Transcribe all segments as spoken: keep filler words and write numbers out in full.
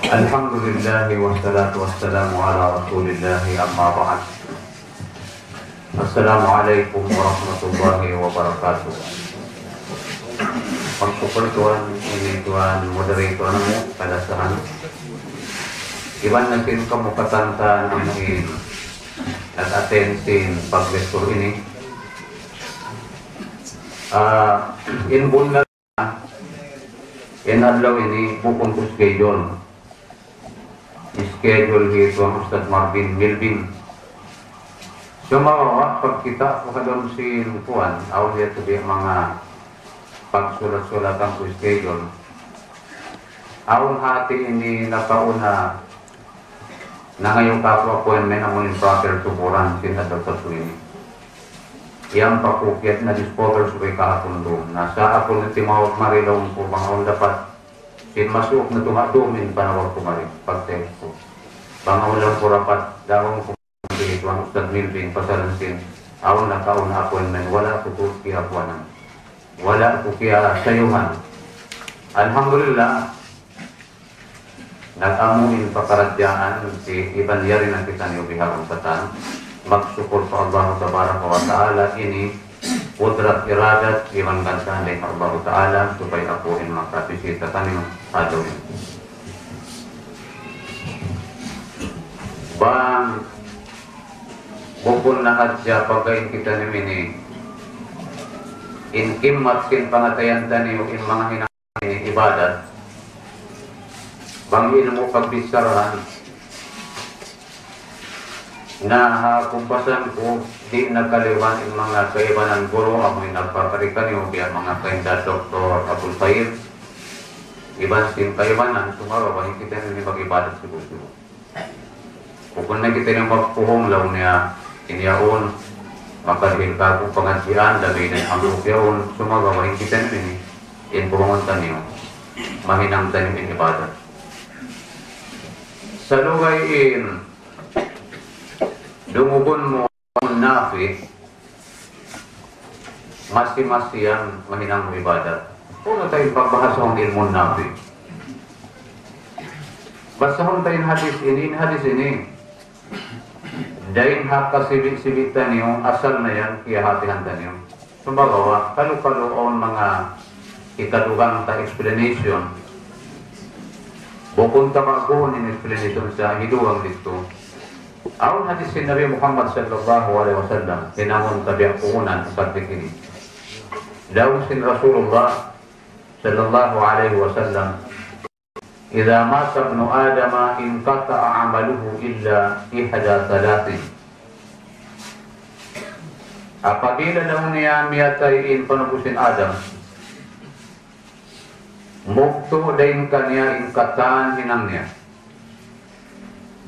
الحمد لله والصلاة والسلام على رسول الله، أما بعد. السلام عليكم ورحمة الله وبركاته. Magsukul tuan, ini tuan moderator namu' kalasahan. Iban na sin kamu katantan amu in nag-attend sin pag-lecture ini. Ah, in bunnal in adlaw ini bukun ku schedule. Schedule hi Tuan Ustadz Marvin Milvin. Sumagawa', pagkita' ku ha lawm sin kuwan, awn yadtu biya' manga pagsulat-sulatan ku schedule. Awn hati ini nakauna nangayu' kāku' appointment amu in Brother Tuburan sin adlaw Sabtu ini. Yan pa ku kiyat na-discover subay kahapun dum. Na sa' aku na timawag mari laung ku bang awn dapat sin masuuk na tunga' dum in panawag ku mari. Pag-text ku. Bang awn laung ku dapat, dahun ku kay Tuan Ustadz Milvin pasalan sin awn nakauna appointment, wala' ku tuud kiyakuanan. Wala' ku kiyasayuhan. Alhamdulillah, nag-amu in pakaradjaan sin iban yari na kitaniyu bihaun katan. Magsukul pa Allah Tabaraka wa Ta'ala ini, kudrat iradat iban gantaan dayn ha Allah Ta'ala, supaya aku in makabisita kaniyu adlaw ini. Bang bukun na hadja pagkahi kitaniyu ini, in kimmat sin pangatayan taniyu, in manga hinang ini ibadat. Bang ilmu' pagbicharahan, na ha kumpasan ku, di' na kaliwan in manga kaibanan guru, amu in nagpapari kaniyu, biya' manga kainda Doktor Abul Khair, iban sin kaibanan, sumagawa' bang kitaniyu ini mag-ibadat subu-subu. Bukun na kitaniyu magpuhung laung niya, in yaun, makadihil kāku' pangadjian, labi na in hambuuk yaun, sumagawa' bang kitaniyu ini, in puhungun taniyu, mahinang taniyu in ibadat. Salugay in dungugun mu nafi', masi-masi yan mahinang mu ibadat. Unu ta in pagbahasahun ilmu' nafi'? Basahun ta in hadis ini, in hadis ini. Dayn ha kasibi'-sibi' taniyu, asal na yan, kiyahatihan taniyu. Sumagawa', kalu-kalu awn manga hikadugang ta explanation. Bukun ta ba'guhun in explanation sa' hidugang didtu. Awn hadis sin Nabi Muhammad sallallahu alayhi wasallam, hinangun ta biya' puunan, ukat di ini. Laung sin Rasulullah sallallahu alayhi wasallam, إذا مات ابن آدم انقطع عمله إلا إحدى ثلاث. Apabila laung niya miyatay in panubu' sin Adam, mugtu' dayn kaniya in katan hinang niya.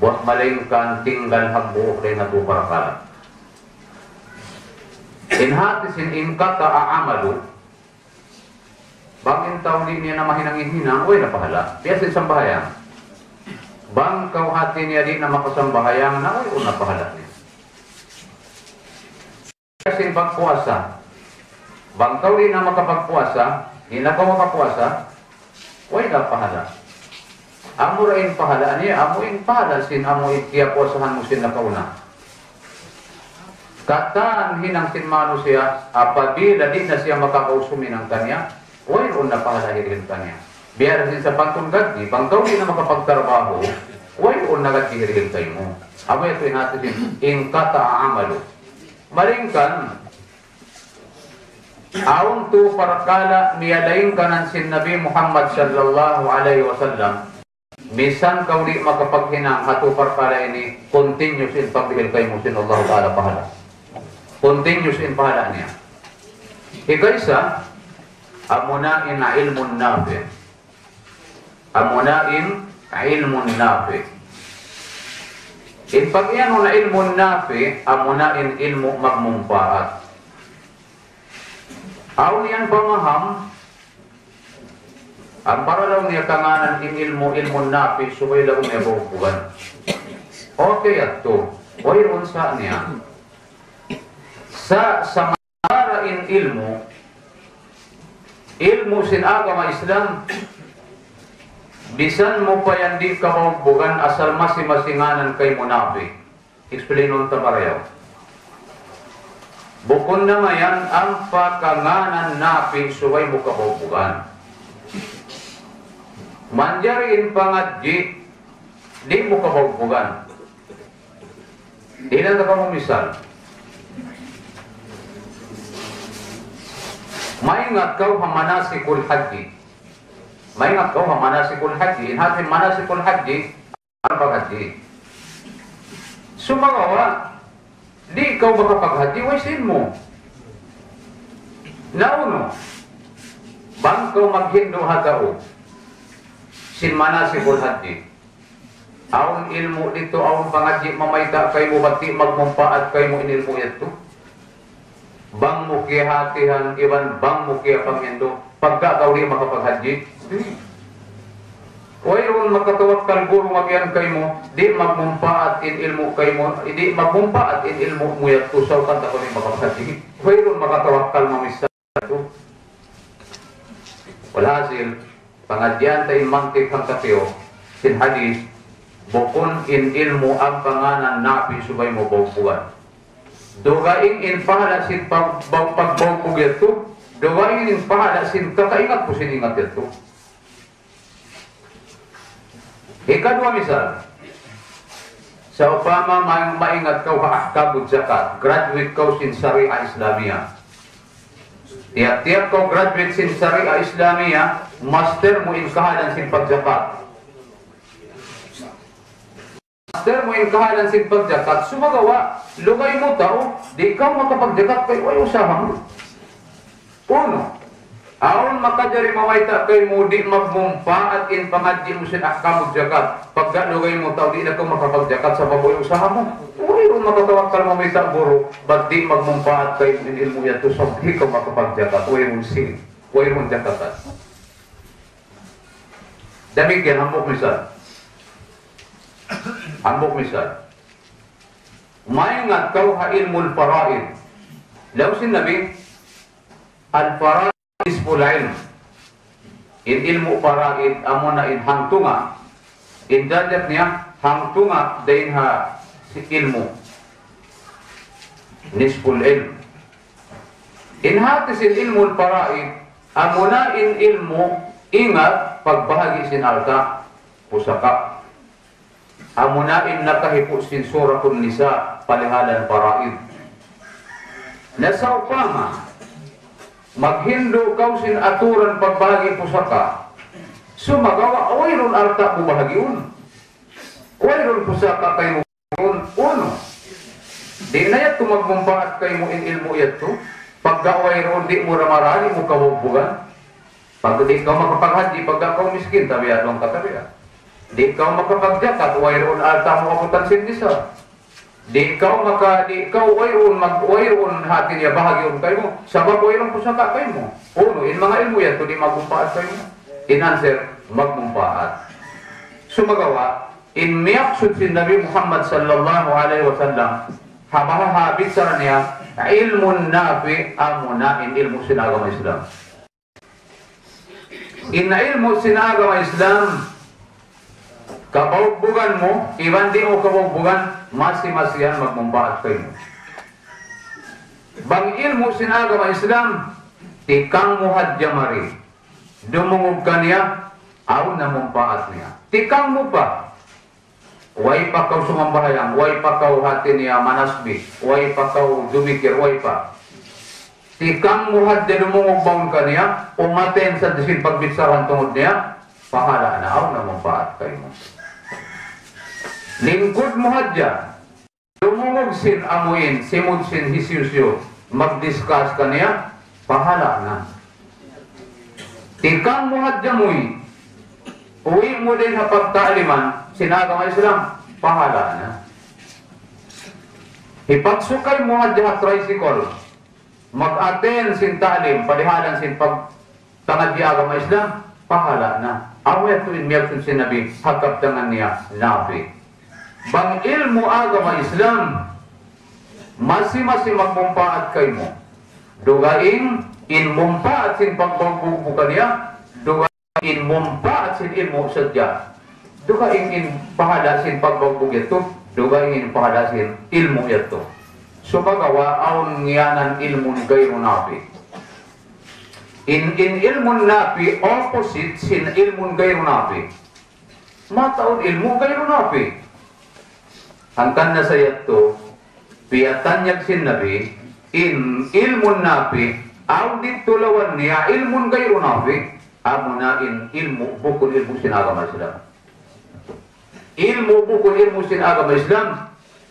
Buwat malaingkan tinggal hambuuk dayn ha tū parakala'. In hati sin انقطع عمله, bang in tau di' niya na mahinang in hinang, way na pahala'. Biya' sin sambahayang. Bang kaw hati niya di' na makasambahayang, na wayruun na pahala' niya. Biya' sin pagpuasa. Bang kaw di' na makapagpuasa, di' na kaw makapuasa, way na pahala'. Amu ra in pahala' niya, amu in pahala' sin amu in kiyapuasahan mu sin nakauna. Katan hinang sin manusiya', apabila di' na siya makakaus huminang kaniya, wayruun na pahala' hirihil kaniya. Biya' da sin sapantun gaji', bang kaw di' na makapagtrabaho, wayruun na gaji' hirihil kaymu. Amu yadtu in hati sin انقطع عمله. Malayngkan, awn tū parakala' miyalaingkanan sin Nabi Muhammad sallallahu alayhi wasallam. Misan kaw di' makapaghinang ha tū parakala' ini, continuous in pagdihil kaymu sin Allahu Ta'ala pahala'. Continuous in pahala' niya. Hikaisa, amuna in ilmun nafi'. Amuna in ilmun nafi'. In pag-iyanun na ilmun nafi', amuna in ilmu' magmumpaat. Awn yan pamaham, ampa ra laung niya kangānan in ilmu', ilmun nafi', subay laung niya baubugan. Okay, yadtu. Wayruun sa' niya. Sa', sa' mara in ilmu', ilmu' sin agama Islam, Bisan mu pa yan di' kabaugbugan, asal masi-masi ngānan kaymu Nafi'. Explain-un ta marayaw. Bukun na mayan ampa kangānan Nafi' subay mu kabaugbugan. Manjari in pangadji', di' mu kabaugbugan. Dihilan ta kamu misal. Maingat kaw ha manasikul hajji. Maingat kaw ha manasikul hajji. In hati manasikul hajji, amu in paghajji. Sumagawa', di' kaw makapaghajji, way sin mu. Na unu, bang kaw maghindu' ha tau sin manasikul hajji. Awn ilmu' didtu, awn pangadji' mamayta' kaymu, bat di' magmumpaat kaymu in ilmu' yadtu. Bang mu kiyahatihan, iban bang mu kiyapanghindu', pagka kaw di' makapaghajji. Wayruun makatawakkal guru magiyan kaymu, di' magmumpaat in ilmu' kaymu, di' magmumpaat in ilmu' mu yadtu, saukan ta kaw di' makapaghajji. Wayruun makatawakkal mamissa. Walhasil, pangadjian ta in mantik hangkatiyu, sin hadith, bukun in ilmu' ampa ngānan Nafi' subay mu baugbugan. Dugaing in pahala' sin pag-, pag-, pagbaug yadtu, dugaing in pahala' sin kakaingat mu sin ingat yadtu. Hikaduwa misal, sawpama ma-, maingat kaw ha ahkamul zakat, graduate kaw sin Sharia Islamiyah. Tiyap-tiyap kaw graduate sin Sharia Islamiyah, master mu in kahalan sin pagzakat. Master mu in kahalan sin pagzakat, sumagawa', lugay mu tau, di' kaw makapagzakat kay way usaha mu. Unu, awn makajari mamayta' kaymu di' magmumpaat in pangadji' mu sin ahkamul zakat. Pagka lugay mu tau, di' na kaw makapagzakat sabab way usaha mu. Wayruun makatawakkal mamayta' guru, bat di' magmumpaat kaymu in ilmu' yadtu sabab di' kaw makapagzakat. Wayruun sin, wayruun zakatan. Damikkiyan, hambuuk misal. Hambuuk misal. Maingat kaw ha ilmul faraid. Laung sin Nabi, al-faraid nisful ilm. In ilmu' faraid, amuna in hangtunga. In darajat niya, hangtunga dayn ha ilmu'. Nisful ilm. In hati sin ilmul faraid, amuna in ilmu' ingat pagbahagi' sin alta', pusaka. Amuna in nakahipu' sin Suratun Nisa, palihalan faraid. Na sawpama, maghindu' kaw sin aturan pagbahagi' pusaka, sumagawa' wayruun alta' mu bahagiun. Wayruun pusaka kaymu bahagiun, unu. Di' na yadtu magmumpaat kaymu in ilmu' yadtu. Pagka wayruun, di' mu ra marā, di' mu kabaugbugan. Pag di' kaw makapaghajji, pagka kaw miskin, tabiya' duun ka tabiya'. Di' kaw makapagjakat, wayruun alta' mu abutan sin nisab. Di' kaw maka, di' kaw wayruun mag-, wayruun hati niya bahagiun kaymu, sabab wayruun pusaka kaymu. Unu, in manga ilmu' yadtu di' magmumpaat kaymu? In answer, magmumpaat. Sumagawa', in miyaksud sin Nabi Muhammad sallallahu alayhi wasallam, ha baha' ha bichara niya, ilmun nafi', amuna in ilmu' sin agama Islam. In ilmu' sin agama Islam, kabaugbugan mu, iban di' mu kabaugbugan, masi-masi yan magmumpaat kaymu. Bang ilmu' sin agama Islam, tikang mu hadja mari. Dumungug kaniya, awn na mumpaat niya. Tikang mu pa. Way pa kaw sumambahayang, way pa kaw hati niya manasbih, way pa kaw dumikir, way pa. Tikang mu hadja dumungug baun kaniya, umaten sa disin pagbicharahan tungud niya, pahala' na, awn na mumpaat kaymu. Lingkud mu hadja, dumungug sin amuin, simud sin hisiyu-siyu, mag-discuss kaniya, pahala' na. Tikang mu hadja muwi', uwi' mu dayn ha pagta'liman sin agama Islam, pahala' na. Hipagsukay mu hadja ha tricycle, mag-attend sin ta'lim, padihalan sin pag-, pangadji' agama Islam, pahala' na. Amu yadtu in miyaksud sin Nabi, ha kabtangan niya, nafi'. Bang ilmu' agama Islam, masi-masi magmumpaat kaymu. Dugaing in mumpaat sin pagbaugbugan niya, dugaing in mumpaat sin ilmu' sadja. Dugaing in pahala' sin pagbugbug yadtu, dugaing in pahala' sin ilmu' yadtu. Sumagawa' awn ngiyanan ilmun ghayru nafi'. In, in ilmun nafi' opposite sin ilmun ghayru nafi'. Mataud ilmu' ghayru nafi'. Hangkan na sa yadtu, piyatanyag sin Nabi, in ilmun nafi', awn didtu lawan niya ilmun ghayru nafi', amuna in ilmu' bukun ilmu' sin agama Islam. Ilmu' bukun ilmu' sin agama Islam,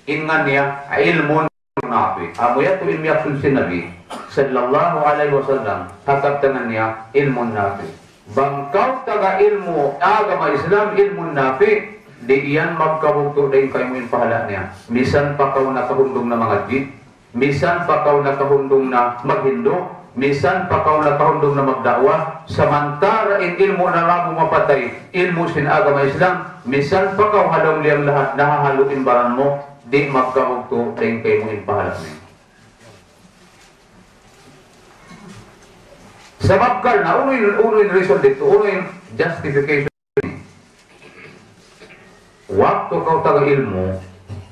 in ngan niya ilmun nafi'. Amu yadtu in miyaksud sin Nabi sallallahu alayhi wasallam, ha kabtangan niya ilmun nafi'. Bang kaw taga ilmu' agama Islam, ilmun nafi', di' yan magkabugtu' dayn kaymu in pahala' niya. Misan pa kaw nakahundung na mangadji', misan pa kaw nakahundung na maghindu', misan pa kaw nakahundung na magda'wa, samantara' in ilmu' na labu mapatay, ilmu' sin agama Islam, misan pa kaw ha lawm liyang lahat nahahalu in baran mu, di' magkabugtu' dayn kaymu in pahala' niya. Sabab karna', unu in, unu in reason didtu, unu in justification. Waktu kaw taga ilmu',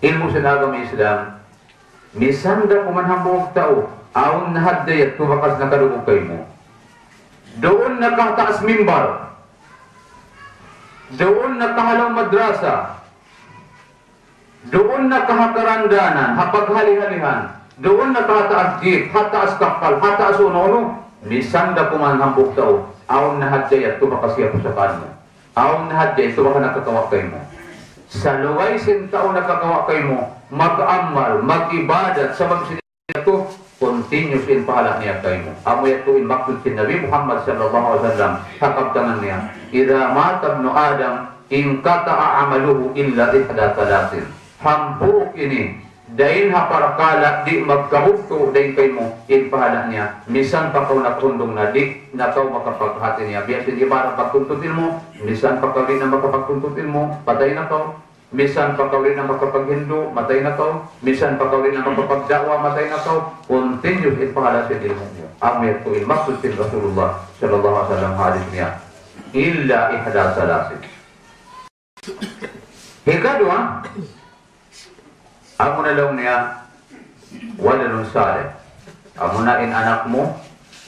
ilmu' sin agama Islam, misan da kuman hambuuk tau, awn na hadja yadtu bakas nakadugug kaymu. Duun na ka ha taas mimbar, duun na ka ha lawm madrasa, duun na ka ha karandanan, ha paghali-halihan, duun na ka ha taas jeep, ha taas kappal, ha taas unu-unu, misan da kuman hambuuk tau, awn na hadja yadtu bakas siya pusakaan mu. Awn na hadja yadtu bakas nakakawa' kaymu. Salugay sin tau nakakawa' kaymu, mag-amal, mag-ibadat, sabab sin yadtu, continuous in pahala' niya kaymu. Amu yadtu in maksud sin Nabi Muhammad sallallahu alayhi wasallam, ha kabtangan niya, إذا مات ابن آدم انقطع عمله إلا إحدى ثلاث. Hambuuk ini, dayn ha parakala' di' magkabugtu' dayn kaymu, in pahala' niya, misan pa kaw nakahundung na di' na kaw makapaghati niya. Biya' sin ibarat pagtuntut ilmu', misan pa kaw di' na makapagtuntut ilmu', patay na kaw. Misan pa kaw di' na makapaghindu', matay na kaw. Misan pa kaw di' na makapagda'wa, matay na kaw. Continuous in pahala sin ilmu' mu. Amu yadtu in maksud sin Rasulullah sallallahu alayhi wasallam ha hadith niya. إلا إحدى ثلاث. Hikaduwa, amu na laung niya, ولد صالح. Amuna in anak mu,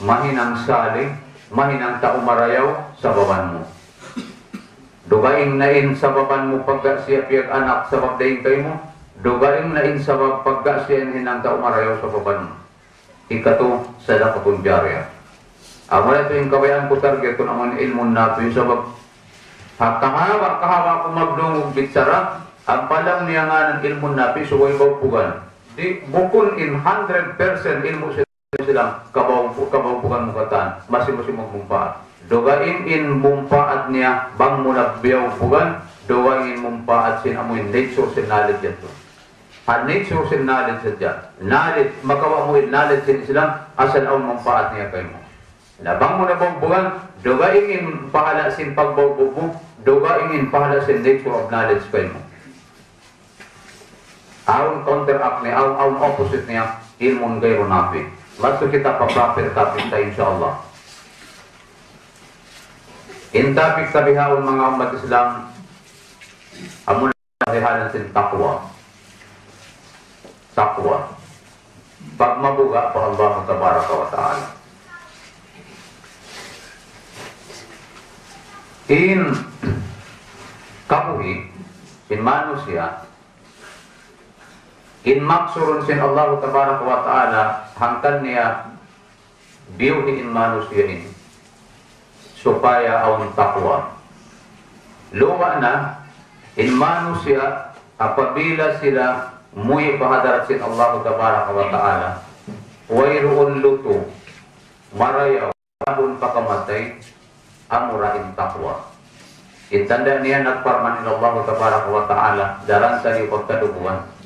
mahinang salih, mahinang tau marayaw, sababan mu. Dugaing na in sababan mu pagga siya piyag-anak sabab dayn kaymu, dugaing na in sabab pagga siya in hinang tau marayaw sababan mu. Hikatu, sadaqatun jariyah. Amuna yadtu in kabayaan ku target ku naman ilmun nafi' sabab ha kahaba'-kahaba' ku magdungug bichara, ampa laung niya ngānan ilmun nafi' subay baubugan. Di', bukun in hundred percent ilmu' sin Islam, kabau-, kabaubugan mu katan, masi-masi magmumpaat. Dugaing in mumpaat niya, bang mu na biyaubugan, dugaing in mumpaat sin amu in nature sin knowledge yadtu. Ha nature sin knowledge sadja. Knowledge, makawa' mu in knowledge sin Islam, asal awn mumpaat niya kaymu. Na bang mu na baubugan, dugaing in pahala' sin pagbaubug mu, dugaing in pahala' sin nature of knowledge kaymu. Awn counteract niya, awn, awn opposite niya, ilmun ghayru nafi'. Maksud kita pa proper topic ta, insya Allah. In topic ta bihaun, manga ummat Islam, amun Kaibanan sin taqwa. Taqwa. Pagmabuga' pa Allah Tabaraka wa Ta'ala. In kabuhi', in manusiya', in maksurun sin Allah Tabaraka wa Ta'ala, hangkan niya biyuhi' in manusiya' ini supaya awn taqwa. Luwa' na in manusiya' apabila sila muwi' pa hadarat sin Allah Tabaraka wa Ta'ala, wayruun lutu', marayaw, adun pakamatay, amura in taqwa. In tanda' niya nagparman in Allah Tabaraka wa Ta'ala, daran taniyu pagkaduguan.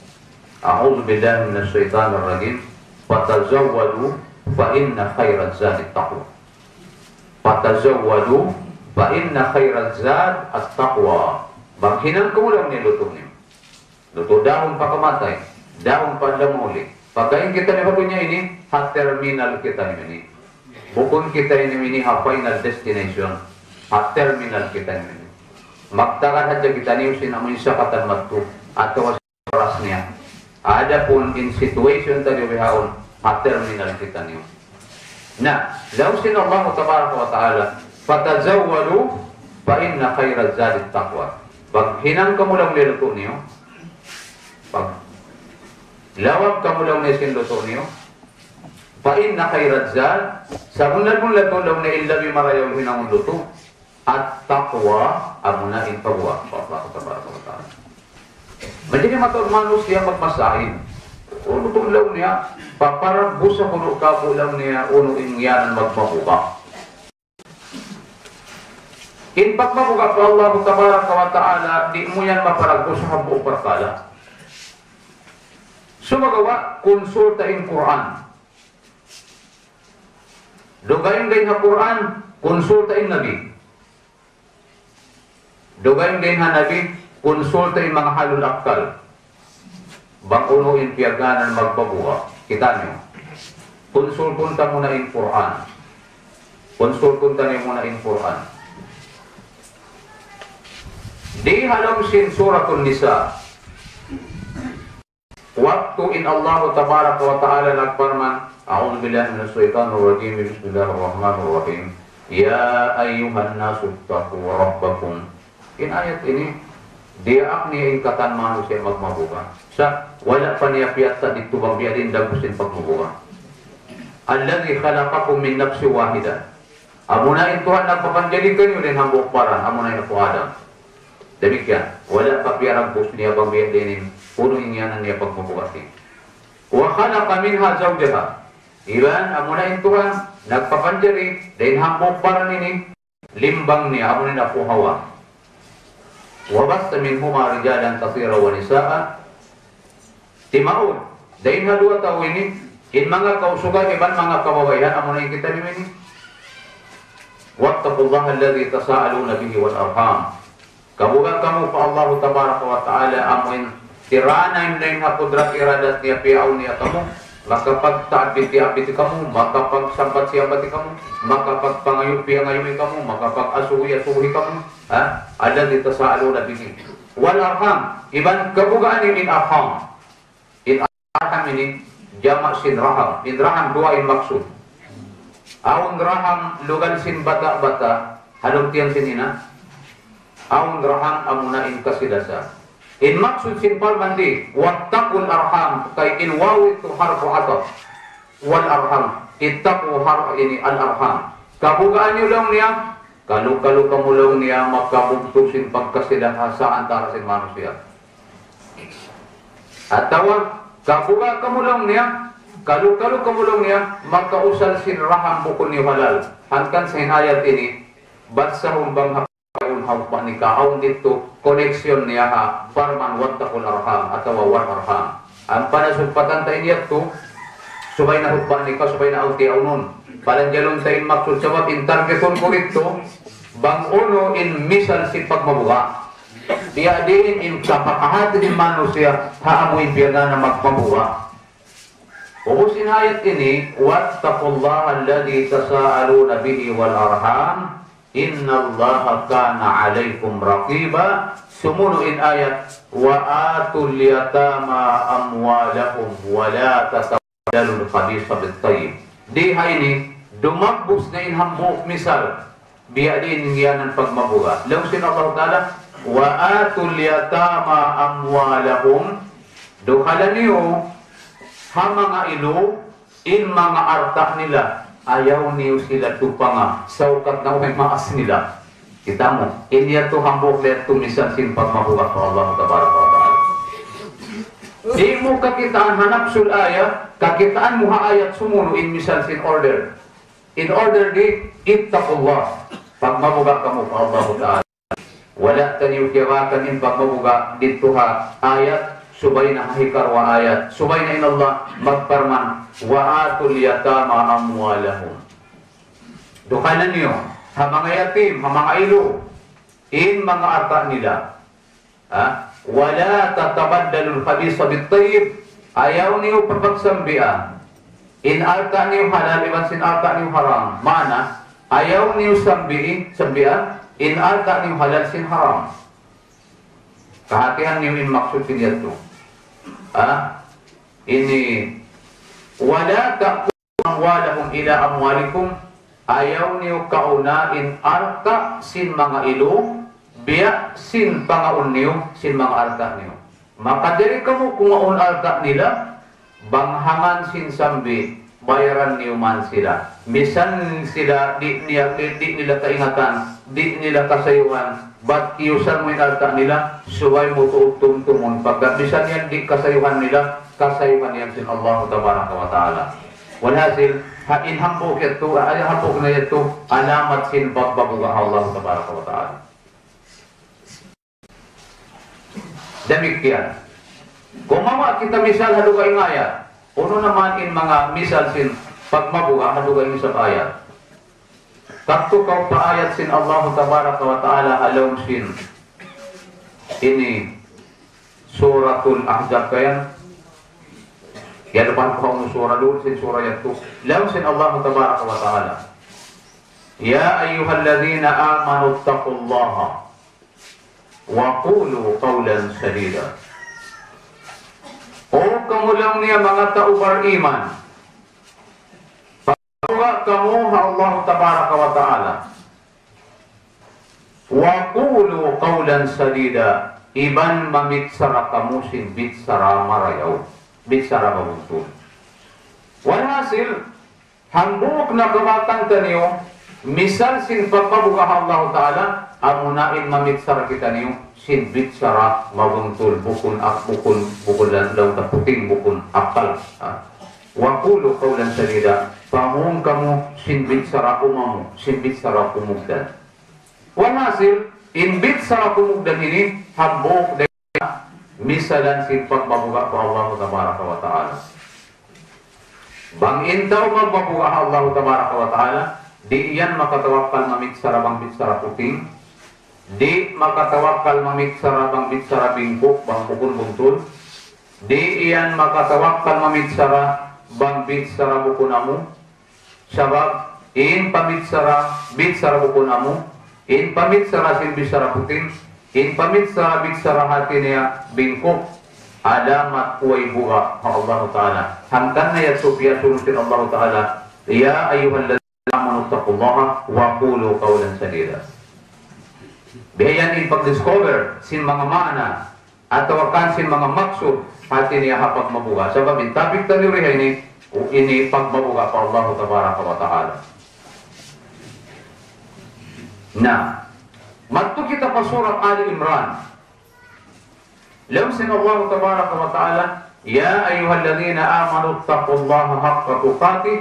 أعوذ بالله من الشيطان الرجيم. فتزودوا فإن خير الزاد التقوى. فتزودوا فإن خير الزاد التقوى. Bang hinang kamu laung niya lutu' niyu. Lutu' dahun pakamatay, dahun pa adlaw mauli'. Pagkahi kita ini ha dunya ini, ha terminal kita ini. Bukun kita ini, ini ha final destination. Ha terminal kitaniyu ini. Magtagad hadja kitaniyu sin amu in sakatan madtu atawa sin oras niya. Adapun in situation taniyu bihaun, ha terminal kitaniyu. Na, laung sin Allah tabaraka wa ta'ala, "Fatazawwadu fa inna khayra zadi taqwa." Paghinang kamu laung niya lutu' niyu. Pag lawag kamu laung niya sin lutu' niyu. Fa inna khayra zad, sabunnal-bunnal tuud laung niya in labi marayaw hinangun lutu'. At-taqwa, amuna in pagguwa' pa Allah tabaraka wa ta'ala. Manjari mataud manusiya' magmasain. Unu tuud laung niya, paparagbus aku kunu' kaku' laung niya, unu in ngiyanan magmabuga'. In pagmabuga' pa Allah tabaraka wa ta'ala, di' mu yan maparagbus ha hambuuk parkala'. Sumagawa', konsulta in Qur'an. Dugaing dayn ha Qur'an, konsulta in Nabi. Dugaing dayn ha Nabi, konsulta in manga ahlul akkal. Bang unu in piyagngānan magpabuga'. Kita' niyu. Konsultun ta muna in Qur'an. Konsultun ta muna in Qur'an. Di ha lawm sin Suratun Nisa. Waktu in Allah tabaraka wa ta'ala nagparman, أعوذ بالله من الشيطان الرجيم. بسم الله الرحمن الرحيم. يا أيها الناس اتقوا ربكم. In ayat ini, diyaak niya in katan manusiya' magmabuga'. Sa' wala' pa niya piyatta didtu bang biya' diin dagbus sin pagmabuga'. الذي خلقكم من نفس واحدة. Amuna in Tuhan nagpapanjari kaniyu dayn ha hambuuk baran, amuna in Apu' Adam. Damikkiyan, wala' pa piyaragbus niya bang biya' diin in unu in ngiyanan niya pagmabuga' ini. وخلق منها زوجها. Iban, amuna in Tuhan nagpapanjari dayn ha hambuuk baran ini, limbang niya, amuna in Apu' Hawa. وبث منهما رجالا كثيرا ونساء. Timaud dayn ha duwa tau ini, in manga kausugan iban manga kababaihan, amuna in kitaniyu ini. واتقوا الله الذي تساءلون به والأرحام. Kabuga' kamu pa Allah tabaraka wa ta'ala, amu in tiranan dayn ha kudrat iradat niya, piyaawn niya kamu, makapagtaabiti-abiti kamu, makapagsambat-siyambati kamu, makapagpangayu'-piyangayui kamu, makapag-asuhi-asuhi kamu, ha? الذي تساءلون به والأرحام. Iban kabugaan niyu in arham. In arham ini, jama' sin raham. In raham duwa in maksud. Awn raham lugal sin bata'-bata', ha lawm tiyan sin ina'. Awn raham amuna in kasi-lasa. In maksud sin parman di, واتقوا الأرحام, kay in waw yadtu harfu ataf. والأرحام, ittaqu har-, ini al-arham. Kabugaan niyu laung niya, kalu-kalu kamu laung niya makabugtu' sin pagkasi-lasa antara sin manusiya'. Atawa, kabuga' kamu laung niya, kalu-kalu kamu laung niya, makausal sin raham bukun niyu halal. Hangkan sin ayat ini, basahun bang ha-, ha hupa' nikah, awn didtu, connection niya ha parman واتقوا الأرحام atawa والأرحام. Ampa na sugpatan ta in yadtu, subay na hupa' nikah, subay na awn tiyawnun. Palanjalun ta in maksud, sabab in targetun ku didtu, bang unu in misal sin pagmabuga'. Biya' diin in kapakahati sin manusiya', ha amu in biya' na magmabuga'. Ubus in ayat ini, واتقوا الله الذي تساءلون به والأرحام إن الله كان عليكم رقيبا. Sumunu' in ayat, وآتوا اليتامى أموالهم ولا تتبدلوا الخبيث بالطيب. Di ha ini, dumagbus na in hambuuk misal. Biya' diin in ngiyanan pagmabuga'. Laung sin Allah Ta'ala, وآتوا اليتامى أموالهم. Dukhala niyu ha manga ilu in manga alta' nila. Ayaw niyu sila tupanga, sawkat na way maas nila. Kita' mu, in yadtu hambuuk yadtu misal sin pagmabuga' pa Allah Tabaraka wa Ta'ala. Di' mu kakitaan ha nafsul ayat, kakitaan mu ha ayat sumunu' in misal sin order. In order di, اتقوا الله. Pagmabuga' kamu pa Allah Ta'ala. Wala' taniyu kiyabakan in pagmabuga' didtu ha ayat, subay na ha hikaruwa ayat, subay na in Allah magparman, وآتوا اليتامى أموالهم. Dukhala niyu ha manga yatim, ha manga ilu, in manga alta' nila. Ha? ولا تتبدلوا الخبيث بالطيب. Ayaw niyu papagsambian in alta' niyu halal iban sin alta' niyu haram. Maana, Ayaw niyu sambi'i, sambi'an, in alta' niyu halal sin haram. Kahatihan niyu in maksud sin yadtu. Ha? Ini, ولا تأكلوا أموالهم إلى أموالكم, ayaw niyu kauna in alta' sin manga ilu, biya' sin pangaun niyu, sin manga alta' niyu. Makajari kamu kumaun alta' nila, bang hangkan sin sambi, bayaran niyu man sila. Misan sila di' niya, di', di' nila kaingatan, di' nila kasayuhan, bat iyusal mu in alta' nila, subay mu tuud tumtumun. Pagka misan yan di' kasayuhan nila, kasayuhan yan sin Allah Tabaraka wa Ta'ala. Walhasil, ha, in hambuuk yadtu, ha, in hambuuk na yadtu, alamat sin pagpabuga' ha Allah Tabaraka wa Ta'ala. Damikkiyan. Kumawa' kita misal ha dugaing ayat. Unu na man in manga misal sin pagmabuga' ha dugaing isab ayat. Kadtu kaw pa ayat sin Allah Tabaraka wa Ta'ala ha lawm sin ini Suratul Ahzab kayan. Ya, lupa ku unu sura duun sin sura yadtu. Lawm sin Allah Tabaraka wa Ta'ala. يا أيها الذين آمنوا اتقوا الله وقولوا قولا سديدا. O kamu laung niya manga tau bariman, pagbuga' kamu ha Allah Tabaraka wa Ta'ala. وقولوا قولا سديدا, iban mamichara kamu sin bichara marayaw, bichara mabuntul. Walhasil, hambuuk na kabatangan taniyu, misal sin pagpabuga' ha Allahu Ta'ala, amuna in mamichara kitaniyu, sin bichara mabuntul, bukun ak-, bukun, bukun lan-, laung ta puting, bukun akal. Ha? وقولوا قولا سديدا, pamung kamu sin bichara umamu, sin bichara kumugdan. Walhasil, in bichara kumugdan ini, hambuuk da misalan sin pagmabuga' pa Allah Tabaraka wa Ta'ala. Bang in tau magmabuga' ha Allah Tabaraka wa Ta'ala, di' yan makatawakkal mamichara bang bichara puting, di' makatawakkal mamichara bang bichara bingkuk, bang bukun buntul, di' yan makatawakkal mamichara bang bichara bukun amu, sabab in pamichara bichara bukun amu, in pamichara sin bichara puting, in pamichara bichara hati niya bingkuk, alamat way buga' ha Allahu Ta'ala. Hangkan na yadtu piyasunun sin Allahu Ta'ala, يا أيها الذين آمنوا اتقوا الله وقولوا قولا سديدا. Biya' yan in pag-discover sin manga maana atawa kan sin manga maksud hati niya ha pagmabuga'. Sabab in topic taniyu di ha ini, ini pagmabuga' pa Allah Tabaraka wa Ta'ala. Na, madtu kita pa surat Ali Imran. Laung sin Allah Tabaraka wa Ta'ala, يا أيها الذين آمنوا اتقوا الله حق تقاته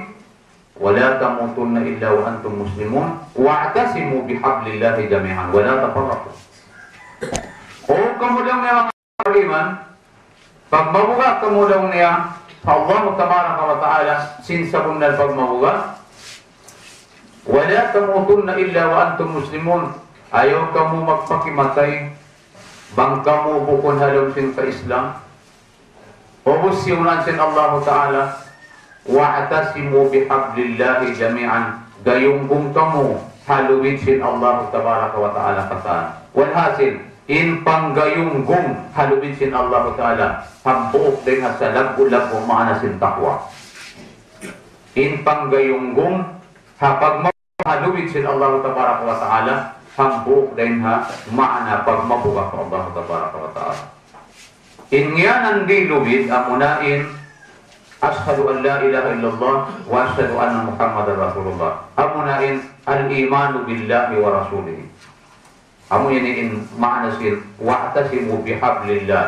ولا تموتن إلا وأنتم مسلمون واعتصموا بحبل الله جميعا ولا تفرقوا. O kamu laung niya manga bariman, pagmabuga' kamu laung niya pa Allah Tabaraka wa Ta'ala sin sabunnal pagmabuga'. ولا تموتن إلا وأنتم مسلمون. Ayaw kamu magpakimatay bang kamu bukun ha lawm sin ka-Islam. Ubus siyunan sin Allahu Ta'ala, واعتصموا بحبل الله جميعا. Gayunggung kamu ha lubid sin Allahu Tabaraka wa Ta'ala katan. Walhasil, in panggayunggung ha lubid sin Allahu Ta'ala, hambuuk dayn ha salaggu'-laggu' maana sin taqwa. In panggayunggung ha pagma- ha lubid sin Allah Tabaraka wa Ta'ala, hambuuk dayn ha maana pagmabuga' pa Allah Tabaraka wa Ta'ala. In ngiyanan di lubid, amuna in, أشهد أن لا إله إلا الله وأشهد أن محمدا رسول الله. Amuna in, الإيمان بالله ورسوله. Amu ini in maana sin, واعتصموا بحبل الله.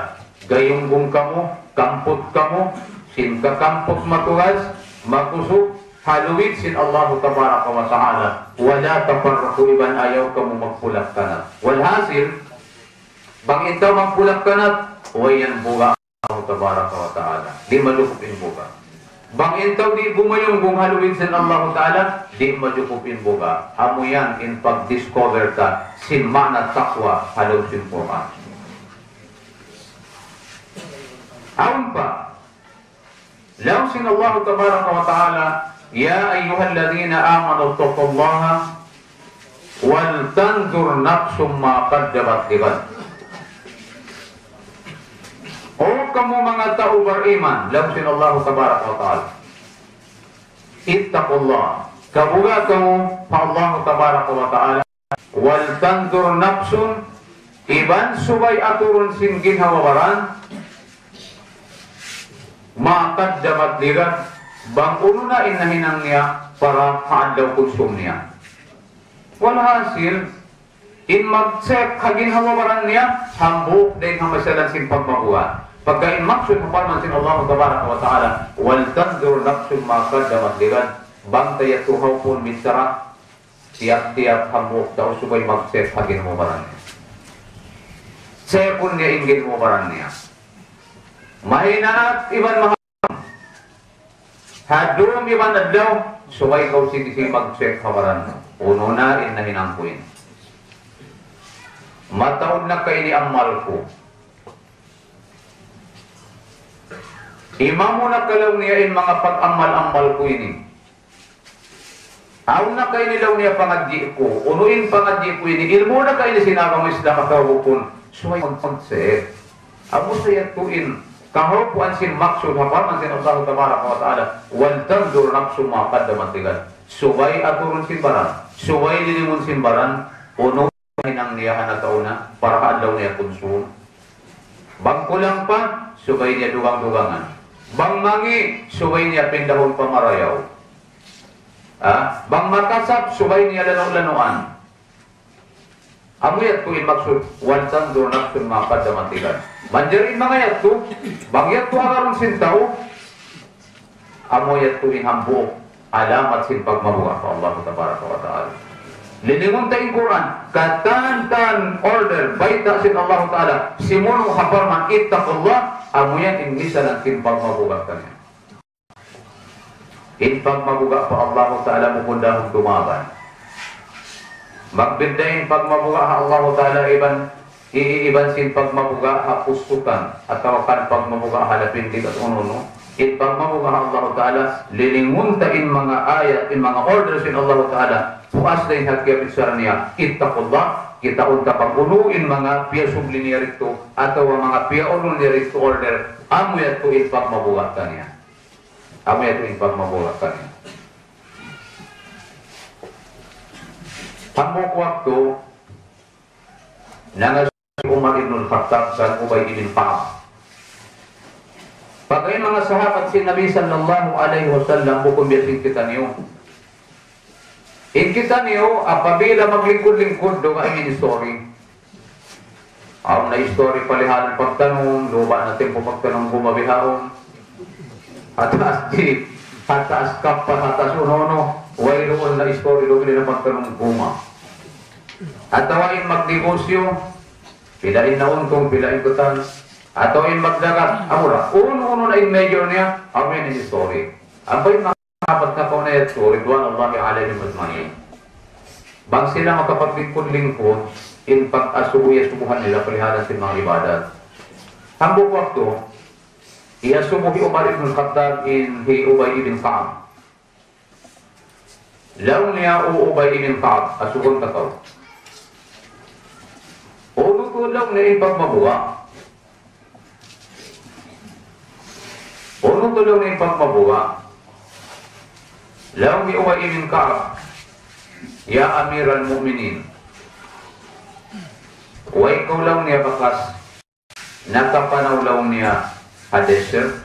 Gayunggung kamu, kamput kamu, sin kakamput matugas, makusug, ha lubid sin Allahu Tabaraka wa Ta'ala. ولا تفرقوا, iban ayaw kamu magpulak-kanat. Walhasil, bang in tau magpulak-kanat, way yan buga' Allah Tabaraka wa Ta'ala. Di' majukup in buga'. Bang in tau di' gumayunggung ha lubid sin Allahu Ta'ala, di' majukup in buga'. Amu yan in pag-discover ta sin maana taqwa ha lawm sin Qur'an. Awn pa, laung sin Allahu Tabaraka wa Ta'ala, يا أيها الذين آمنوا اتقوا الله ولتنظر نفس ما قدمت لغد. O kamu manga tau bariman, laung sin Allah Tabaraka wa Ta'ala. اتقوا الله. Kabuga' kamu pa Allah Tabaraka wa Ta'ala. ولتنظر نفس, iban subay aturun sin ginhawa-baran, ما قدمت لغد, bang unu na in nahinang niya para ha adlaw kunsum niya. Walhasil, in mag-check ha ginhawa-baran niya, hambuuk dayn ha masalan sin pagmabuga'. Pagka in maksud ha parman sin Allah Tabaraka wa Ta'ala, ولتنظر نفس ما قدمت لغد, bang ta yadtu ha upun bichara, tiyap-tiyap hambuuk tau subay mag-check ha ginhawa-baran niya. Check-un niya in ginhawa-baran niya. Mahinaat iban maha-, ha dum iban adlaw, subay kaw sigi-sigi mag-check ha baran mu. Unu na in nahinang ku ini. Mataud na ka ini amal ku. Imamu na ka laung niya in manga pag-amal-amal ku ini. Awn na ka ini laung niya pangadji' ku. Unu in pangadji' ku ini? Ilmu' na ka ini sin agama Islam atawa bukun? Subay mag-, mag-check. Amu sa yadtu in kahawpuan sin maksud ha parman sin Allah Tabaraka wa Ta'ala, ولتنظر نفس ما قدمت لغد. Subay aturun sin baran. Subay lilingun sin baran. Unu hinang niya ha nakauna, para ha adlaw niya kunsum. Bang kulang pa, subay niya dugang-dugangan. Bang mangi', subay niya pindahun pa marayaw. Ah, bang makasap, subay niya lanu'-lanuan. Amu yadtu in maksud, ولتنظر نفس ما قدمت لغد. Manjari in manga yadtu, bang yadtu agarun sin tau, amu yadtu in hambuuk alamat sin pagmabuga' pa Allah Tabaraka wa Ta'ala. Lilingun ta in Qur'an, katan-katan order, bayta' sin Allah Ta'ala, simunu' ha parman, اتقوا الله, amu yan in misalan sin pagmabuga' kaniya. In pagmabuga' pa Allah Ta'ala bukun da dumaban. Magbidda' in pagmabuga' ha Allah Ta'ala iban, i-, iban sin pagmabuga' ha pusukan, atawa kan pagmabuga' ha lapinding at unu-unu. In pagmabuga' ha Allah Ta'ala, lilingun ta in manga ayat, in manga order sin Allah Ta'ala, puas da in hati bichara niya, اتقوا الله, kitaun ta bang unu in manga piyasubli niya didtu, atawa manga piyaurul niya didtu order, amu yadtu in pagmabuga' kaniya. Amu yadtu in pagmabuga' kaniya. Hambuuk waktu, nangasubu hi Umar ibn al-Khattab kan Ubay ibn Ka'ab. Pagga in manga sahabat sin Nabi sallallahu alayhi wasallam bukun biya' sin kitaniyu. In kitaniyu, apabila maglingkud-lingkud, dugaing in story. Awn na story palihalan pagtanum, luba' na timpu pagtanum guma bihaun. Ha taas jeep, ha taas kapal, ha taas unu-unu, wayruun na story dugaing na pagtanum guma. Atawa in magnegosyo, pila in nauntung, pila in kutan. Atawa in magdagat, amura. Unu-unu na in major niya, amu yan in story. Ampa in sahabat nakauna yadtu, ridwanullahi alayhim ajma'in. Bang sila makapaglingkud-lingkud, in pag-asubu-asubuhan nila palihalan sin manga ibadat. Hambuuk waktu, iyasubu hi Umar ibn Khattab in hi Ubay ibn Ka'ab. Laung niya, "O Ubay ibn Ka'ab, asubuhun ta kaw." "Unu tuud," laung niya, "in pagmabuga'?" "Unu tuud," laung niya, "in pagmabuga'?" Laung hi Ubay ibn Ka'ab, "Ya Amiral Mu'minin, way kaw," laung niya, "bakas nakapanaw," laung niya, "ha desert?"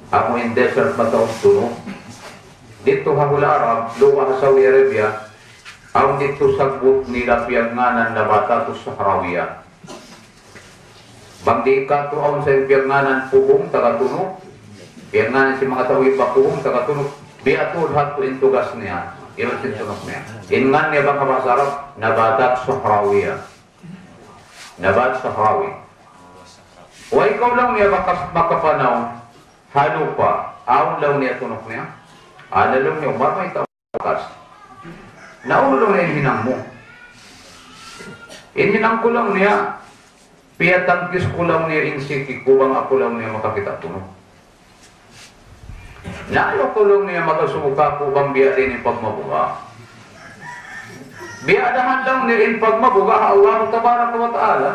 Amu in desert mataud tunuk. Didtu ha hula' Arab, lupa' ha Saudi Arabia, awn didtu sabbut nila piyagngānan Nabatatus Sahrawiya. Bang di' katu' awn sa in piyagngānan puhung taga tunuk, piyagngānan sin manga tau iba puhung taga tunuk, biya' tuud hadtu in tugas niya, iban sin tunuk niya. In ngān niya bang ha bahasa Arab, Nabatat Sahrawiya. Nabat Sahrawi. "Way kaw," laung niya, "bakas makapanaw ha lupa'?" "Awn," laung niya, "tunuk niya." "Ana," laung niya, "Umar, mayta' bakas?" "Na unu," laung niya, "in hinang mu?" "In hinang ku," laung niya, "piyatangkis ku," laung niya, "in siki ku bang aku," laung niya, "makakita' tunuk." Na ayaw kaw laung niya mag-asubu kāku' bang biya' diin in pagmabuga'. Biya' da laung niya in pagmabuga' ha Allah Tabaraka wa Ta'ala.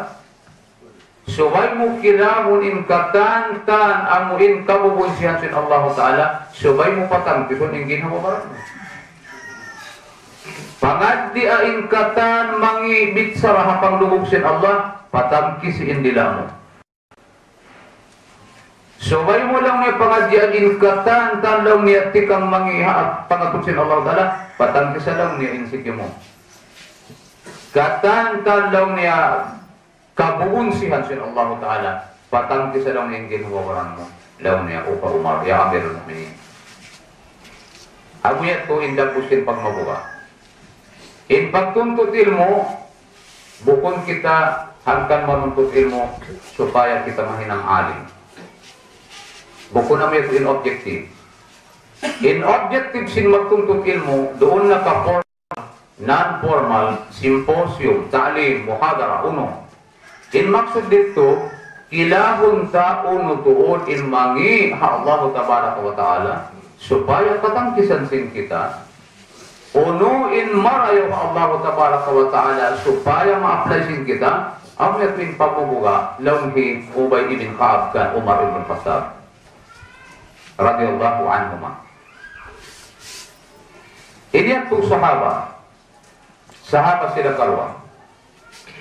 Subay mu kilabun in katantan amu in kabubunsihan sin Allah Ta'ala, subay mu patangkisun in ginhawa-baran mu. Pangadjian in katan mangi' bichara ha panglugug sin Allah, patangkisi in dila' mu. Subay mu laung niya pangadjian in katantan laung niya tikang mangi' ha pangabut sin Allah Ta'ala, patangkisa laung niya in siki mu. Katantan laung niya kabubunsihan sin Allah Ta'ala, patangkisa laung niya in ginhawa-baran mu, laung niya, O ka Umar, ya Amirul Mu'minin. Amu yadtu in dagbus sin pagmabuga'. In pagtuntut ilmu', bukun kita hangkan manuntut ilmu' supaya kita mahinang alim. Bukun amu yadtu in objective. In objective sin magtuntut ilmu', duun na ka formal, non-formal, symposium, ta'lim, muhadara, unu. In maksud didtu, kilabun ta unu tuud in mangi' ha Allah Tabaraka wa Ta'ala, supaya katangkisan sin kita, unu in marayaw ha Allah Tabaraka wa Ta'ala, supaya ma-apply sin kita, amu yadtu in pagmabuga', laung hi Ubay ibn Ka'ab kan Umar ibn Khattab, radiyallahu anhuma. Ini yadtu sahaba, sahaba sila karuwa.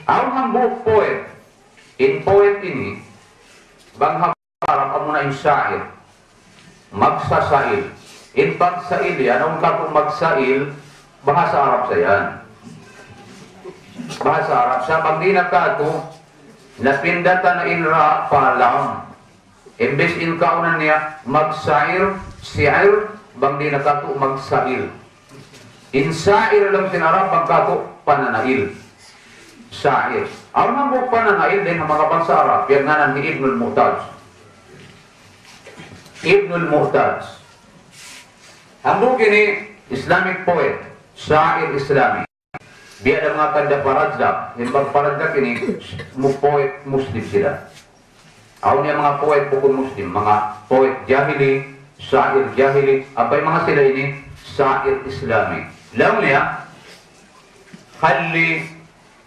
Awn hambuuk poet. In poet ini, bang ha Arab amuna in sha'ir. Magsasail. In pagsail yan, awn katu' magsail, bahasa Arab sa yan. Bahasa Arab sa, bang di' na katu', napindatan na in ra pa lam. Imbis in kaunan niya, magsair, si'ir, bang di' na katu', magsail. In sa'ir laung sin Arab, bang katu' pananail. Sa'ir. Awn hambuuk pananail dayn ha manga bangsa Arab, piyagngānan hi Ibnul Mu'taz. Ibnul Mu'taz. Hambuuk ini Islamic poet, sa'ir Islami. Biya' da manga kanda Parazdak. In bang Parazdak ini, mu-, poet Muslim sila. Awn niya manga poet bukun Muslim, manga poet jahili, sa'ir jahili, ampa in manga sila ini, sa'ir Islami. Laung niya, خل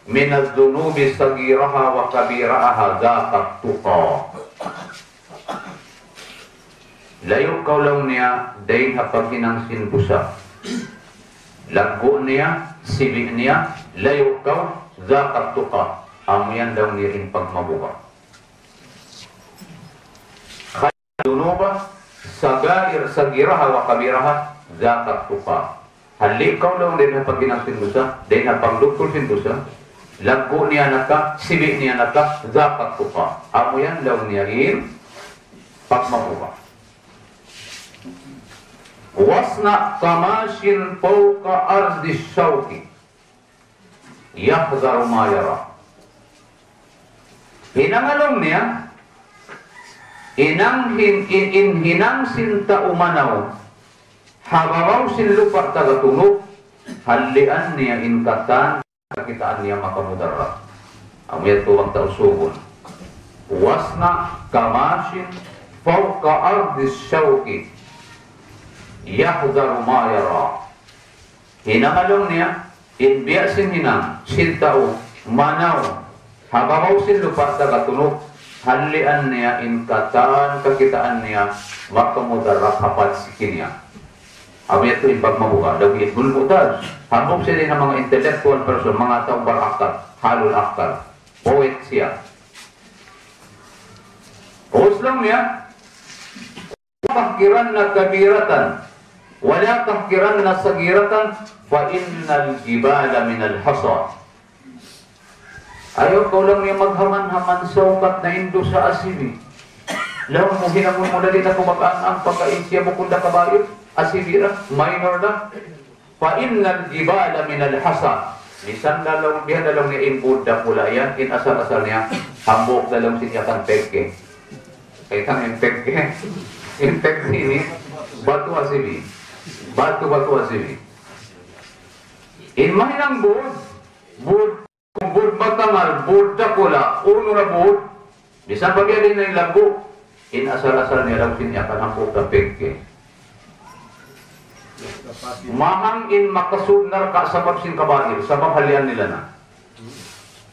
من الذنوب صغيرها وكبيرها ذاك التقى. Layu' kaw laung niya, dayn ha paghinang sin dusa. Laggu' niya, sibi' niya, layu' kaw, ذاك التقى. Amu yan laung niya in pagmabuga'. خل من الذنوب صغائر-، صغيرها وكبيرها ذاك التقى. Halli' kaw laung dayn ha paghinang sin dusa, dayn ha pagdugtul sin dusa, laggu' niya na ka, sibi' niya na ka, ذاك التقى. Amu yan laung niya in pagmabuga'. واصنع كماش فوق أرض الشوك يحذر ما يرى. Hinanga laung niya, hinang hin-, in, in hinang sin tau manaw, ha babaw sin lupa' taga tunuk, hallian niya in katan kakitaan niya makamudarat. Amu yadtu bang ta usugun. واصنع كماش فوق أرض الشوك يحذر ما يرى. Hinanga laung niya, in biya' sin hinang, sin tau, manaw, ha babaw sin lupa' taga tunuk, hallian niya in katan kakitaan niya, makamudarat ha pagsiki niya. Amu yadtu in pagmabuga', laung hi Ibnul Mu'taz. Hambuuk siya dayn ha manga intellectual person, manga tau barakkal, halul akkal. Poet siya. Ubus laung niya, ولا تحقرن كبيرة ولا تحقرن صغيرة فإن الجبال من الحصى. Ayaw kaw laung niya maghaman-haman saukat na in dusa asibi'. Laung mu hinangun mu na di' na kaw mag-ang-ang pagka in siya bukun da kabair, asibi' ra, minor da. فإن الجبال من الحصى. Misan da laung, biya' da laung niya in būd dakula' yan, in asal-asal niya, hambuuk da laung sin yakan pegge. Kaitan in pegge. In pegge ini, batu asibi'. Batu-batu asibi'. In mahinang būd, būd, būd matangal, būd dakula', unu na būd, misan pa biya' diin na in laggu', in asal-asal niya laung sin yakan hambuuk da pegge. Mahang in makasud narka' sabab sin kabair, sabab halian nila na.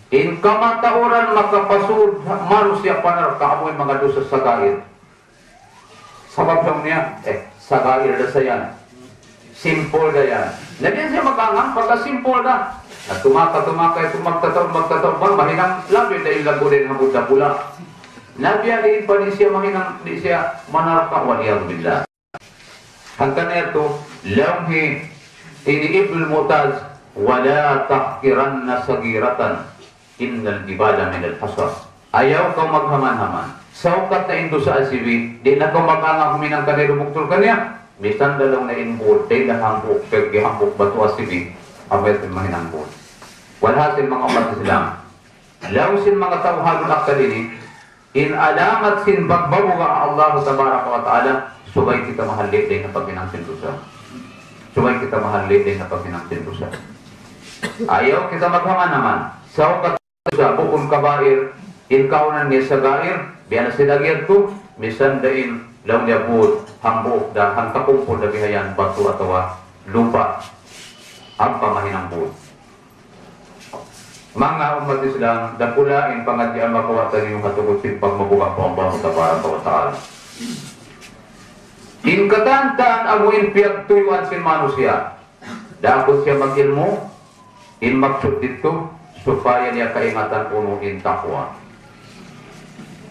In kamatauran makapasud manusiya' pa narka' amu in manga dusa sagair. Sabab laung niya, eh, sagair da sa yan. Simple da yan. Na di' siya mag-angang pagka simple da. Na tumaka, tumaka, itu magtataud, magtataud, bang mahinang labi da in lagu da in hambuuk da pula. Na biya' diin pa di' siya mahinang, di' siya manarka', wal iyadhu billah. Hangkan na yadtu, laung hi, ini Ibnul Mu'taz, ولا تحقرن صغيرة إن الجبال من الحصى. Ayaw kaw maghaman-haman. Saukat na in dusa asibi, di' na kaw mag-angang huminang kaniya dumuktul kaniya. Misan da laung niya in bud, di' na hambuuk, paggi hambuuk batu asibi, amu yadtu in mahinang bud. Walhasil manga ummat Islam, laung sin manga tau halul akal ini, in alamat sin pagmabuga' Allah Tabaraka wa Ta'ala, subay kita mahalli' dayn ha paghinang sin dusa. Subay kita mahalli' dayn ha paghinang sin dusa. Ayaw kita maghaman-haman. Saukat dusa bukun kabair, in kaunan niya sagair, biya' na sin lagi' yadtu, misan da in laung niya bud, hambuuk da, hangkakumpul da bihayan, batu atawa lupa', ampa mahinang bud. Manga ummat Islam, dakula' in pangadjian makawa' taniyu ha tungud sin pagmabuga' pa Allah Tabaraka wa Ta'ala. In katan-katan amu in piyagtuyuan sin manusiya'. Daakun siya mag-ilmu', in maksud didtu, supaya niya kaingatan unu in taqwa.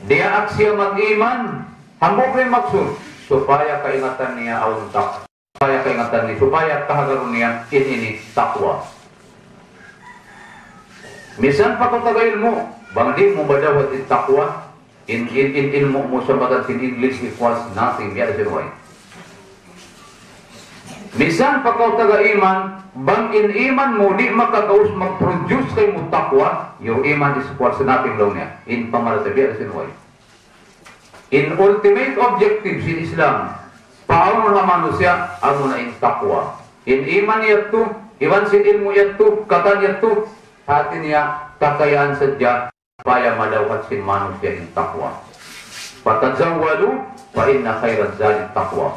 Diyaak siya mag-iman, hambuuk in maksud, supaya kaingatan niya awn taqwa. Supaya kaingatan niya, supaya kahagarun niya in ini taqwa. Misan pa kaw taga ilmu', bang di' mu madawhat in taqwa, in, in, in ilmu' mu sa matan sin English equals nothing, biya' da sin way. Misan pa kaw taga iman, bang in iman mu di' makagaus mag-produce kaymu taqwa, your iman is equals nothing laung niya. In pamarataya biya' da sin way. In ultimate objective sin Islam, paawn ha manusiya', amuna in taqwa. In iman yadtu, iban sin ilmu' yadtu, katan yadtu, hati niya, kakayaan sadja, supaya madawhat sin manusiya' in taqwa. فتزودوا فإن خير الزاد التقوى.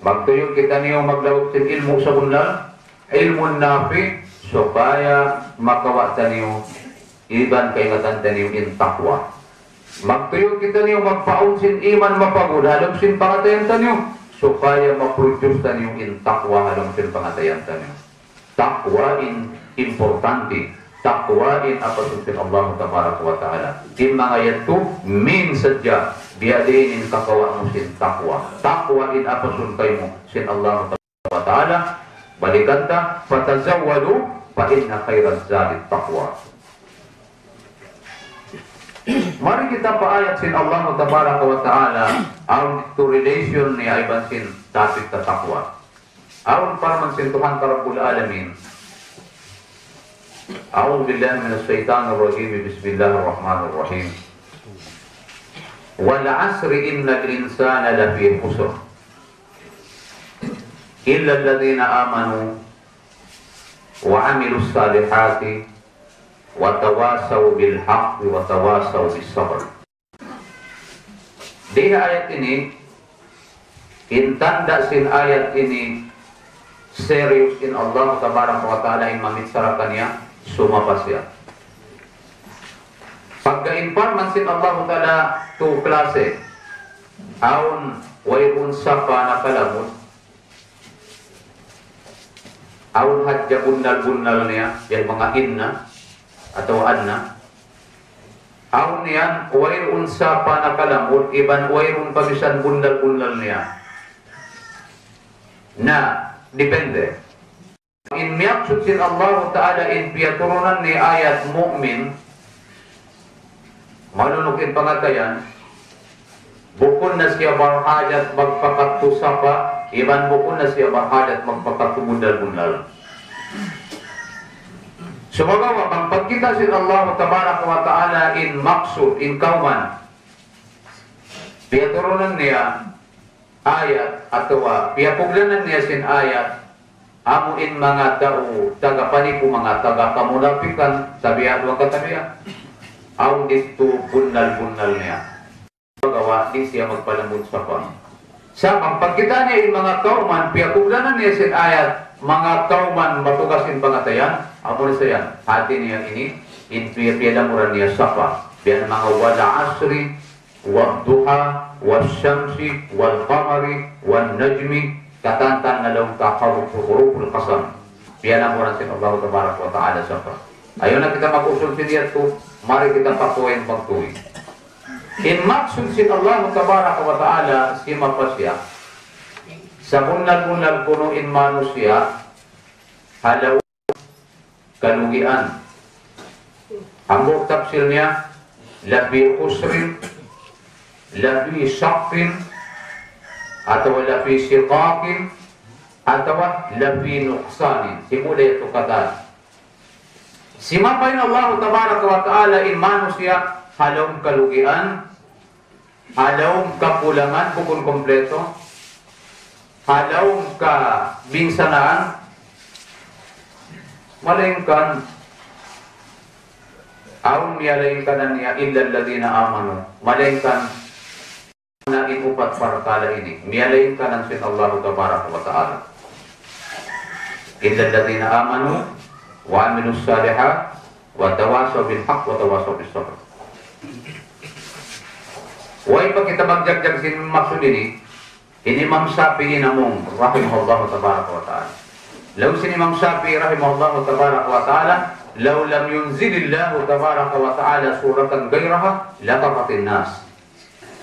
Magtuyuk kitaniyu maglaug sin ilmu' sabunnal, ilmun nafi', supaya makawa' taniyu iban kaingatan taniyu in taqwa. Magtuyuk kitaniyu magpaawn sin iman mapagud ha lawm sin pangatayan taniyu, supaya ma-produce taniyu in taqwa ha lawm sin pangatayan taniyu. Taqwa in importante. Taqwa in apasun sin Allah Tabaraka wa Ta'ala. In manga yadtu, min sadja, biya' diin in kakawa' mu sin taqwa. Taqwa in apasun kaymu sin Allah Tabaraka wa Ta'ala. Balikan ta, فتزودوا فإن خير الزاد التقوى. Mari kita pa ayat sin Allah Tabaraka wa Ta'ala, awn relation niya iban sin topic ta taqwa. Awn parman sin Tuhan ta Rabbul Alamin. أعوذ بالله من الشيطان الرجيم. بسم الله الرحمن الرحيم. والعصر إن الإنسان لفي خسر. إلا الذين آمنوا وعملوا الصالحات وتواصوا بالحق وتواصوا بالصبر. Di ha ayat ini, in tanda' sin ayat ini, serious in Allah Tabaraka wa Ta'ala in mamichara kaniya, sumapa siya. Pagka in parman sin Allah Ta'ala, tu klase, awn wayruun sapa nakalamud, awn hadja bunnal-bunnal niya, yan manga inna, atawa anna. Awn yan, wayruun sapa nakalamud, iban wayruun pa misan bunnal-bunnal niya. Na, depende. In miyaksud sin Allahu Ta'ala in piyaturunan niya ayat mu'min, manunuk in pangatayan, bukun na siya barhajat magpakadtu sapa, iban bukun na siya barhajat magpakadtu bunnal-bunnal. Sumagawa', bang pagkita' sin Allah Tabaraka wa Ta'ala in maksud, in kauman, piyaturunan niya ayat, atawa piyapuglanan niya sin ayat, amu in manga tau taga panipu, manga taga kamunapikan, tabiat wa katabiat. Awn ditu bunnal-bunnal niya. Paggawa, di' siya magpalamud sapa. Sa' bang pagkita' niya in manga kawman, piyakuglanan niya sin ayat, manga kawman matugas in pangatayan, amu na sa yan. Hati niya ini, in piya-, piyalamuran niya sapa. Biya' manga والعصر والضحى والشمس والقمر والنجم, katantan na laung ta huruf-, huruful qasam. Piyalamuran sin Allah Tabaraka wa Ta'ala sapa. Ayaw na kita mag-usul sin yadtu, mari kita pa point magtuy. In maksud sin Allah Tabaraka wa Ta'ala, sima pa siya. Sabunnal-bunnal kunu' in manusiya', ha lawm kalugian. Hambuuk tafsir niya, لفي خسر, لفي شق, atawa لفي شقاق, atawa لفي نقصان. Simula yadtu katan. Simapa in Allah Tabaraka wa Ta'ala in manusiya' ha lawm kalugian, ha lawm kakulangan, bukun kompleto, ha lawm kabinsanaan, malaingkan, awn miyalaingkanan niya إلا الذين آمنوا, malaingkan na in upat parkala' ini, miyalaingkanan sin Allah Tabaraka wa Ta'ala. إلا الذين آمنوا وعملوا الصالحات وتواصوا بالحق وتواصوا بالصبر. Way pa kita magjagjag sin maksud ini, in Imam Shafi'i namung, rahimahullah tabaraka wa ta'ala. Laung sin Imam Shafi'i, rahimahullah tabaraka wa ta'ala, لو لم ينزل الله تبارك وتعالى سورة غيرها لكفت الناس.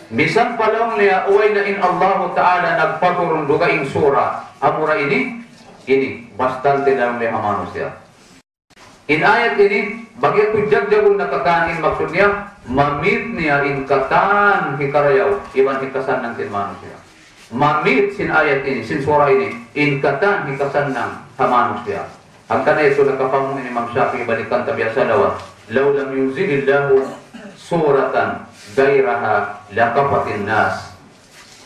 Misan pa laung niya, way na in Allahu Ta'ala nagpaturun dugaing sura, amura ini, ini, bastante na laung niya ha manusiya'. In ayat ini, bang yadtu jagjagun na katan in maksud niya, mamit niya in katan hikarayaw, iban hikasannang sin manusiya'. Mamit sin ayat ini, sin sura ini, in katan hikasannang ha manusiya'. Hangkan na yadtu nakapamung in Imam Shafi'i, balikan ta biya' salawat. لو لم ينزل الله سورة غيرها لكفت الناس.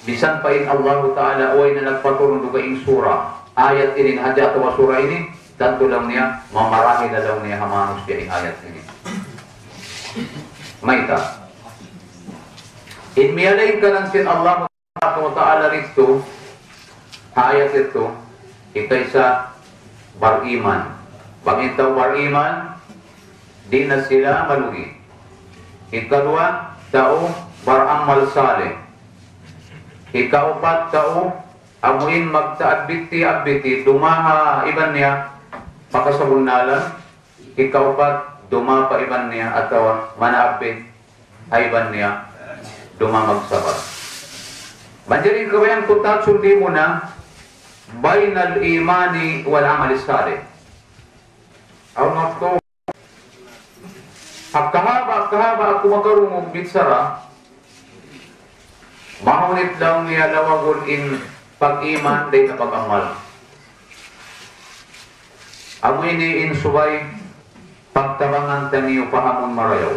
Misan pa in Allahu Ta'ala way na nagpaturun dugaing sura, ayat ini hadja atawa sura ini, tantu laung niya, mamarahi na laung niya ha manusiya' in ayat ini. Mayta'? In miyalaingkanan sin Allah Tabaraka wa Ta'ala didtu, ha ayat yadtu, hikaisa, bariman. Bang in tau bariman, di' na sila malugi. Hikaruwa, tau baramal salih. Hikaupat, tau amu in magtaat bitti'-bitti', dumaha iban niya pa kasabunnalan. Hikaupat, dumaha pa iban niya atawa manaabbi ha iban niya, dumaha magsabar. Manjari kabayaan ku tagsundi muna بين الإيمان والعمل الصالح. Awn waktu, ha kahaba', kahaba' aku makarungug bichara, mahunit laung niya lawagun in pag-iman dayn ha pag-amal. Amu ini in subay pagtabangan taniyu pahamun marayaw.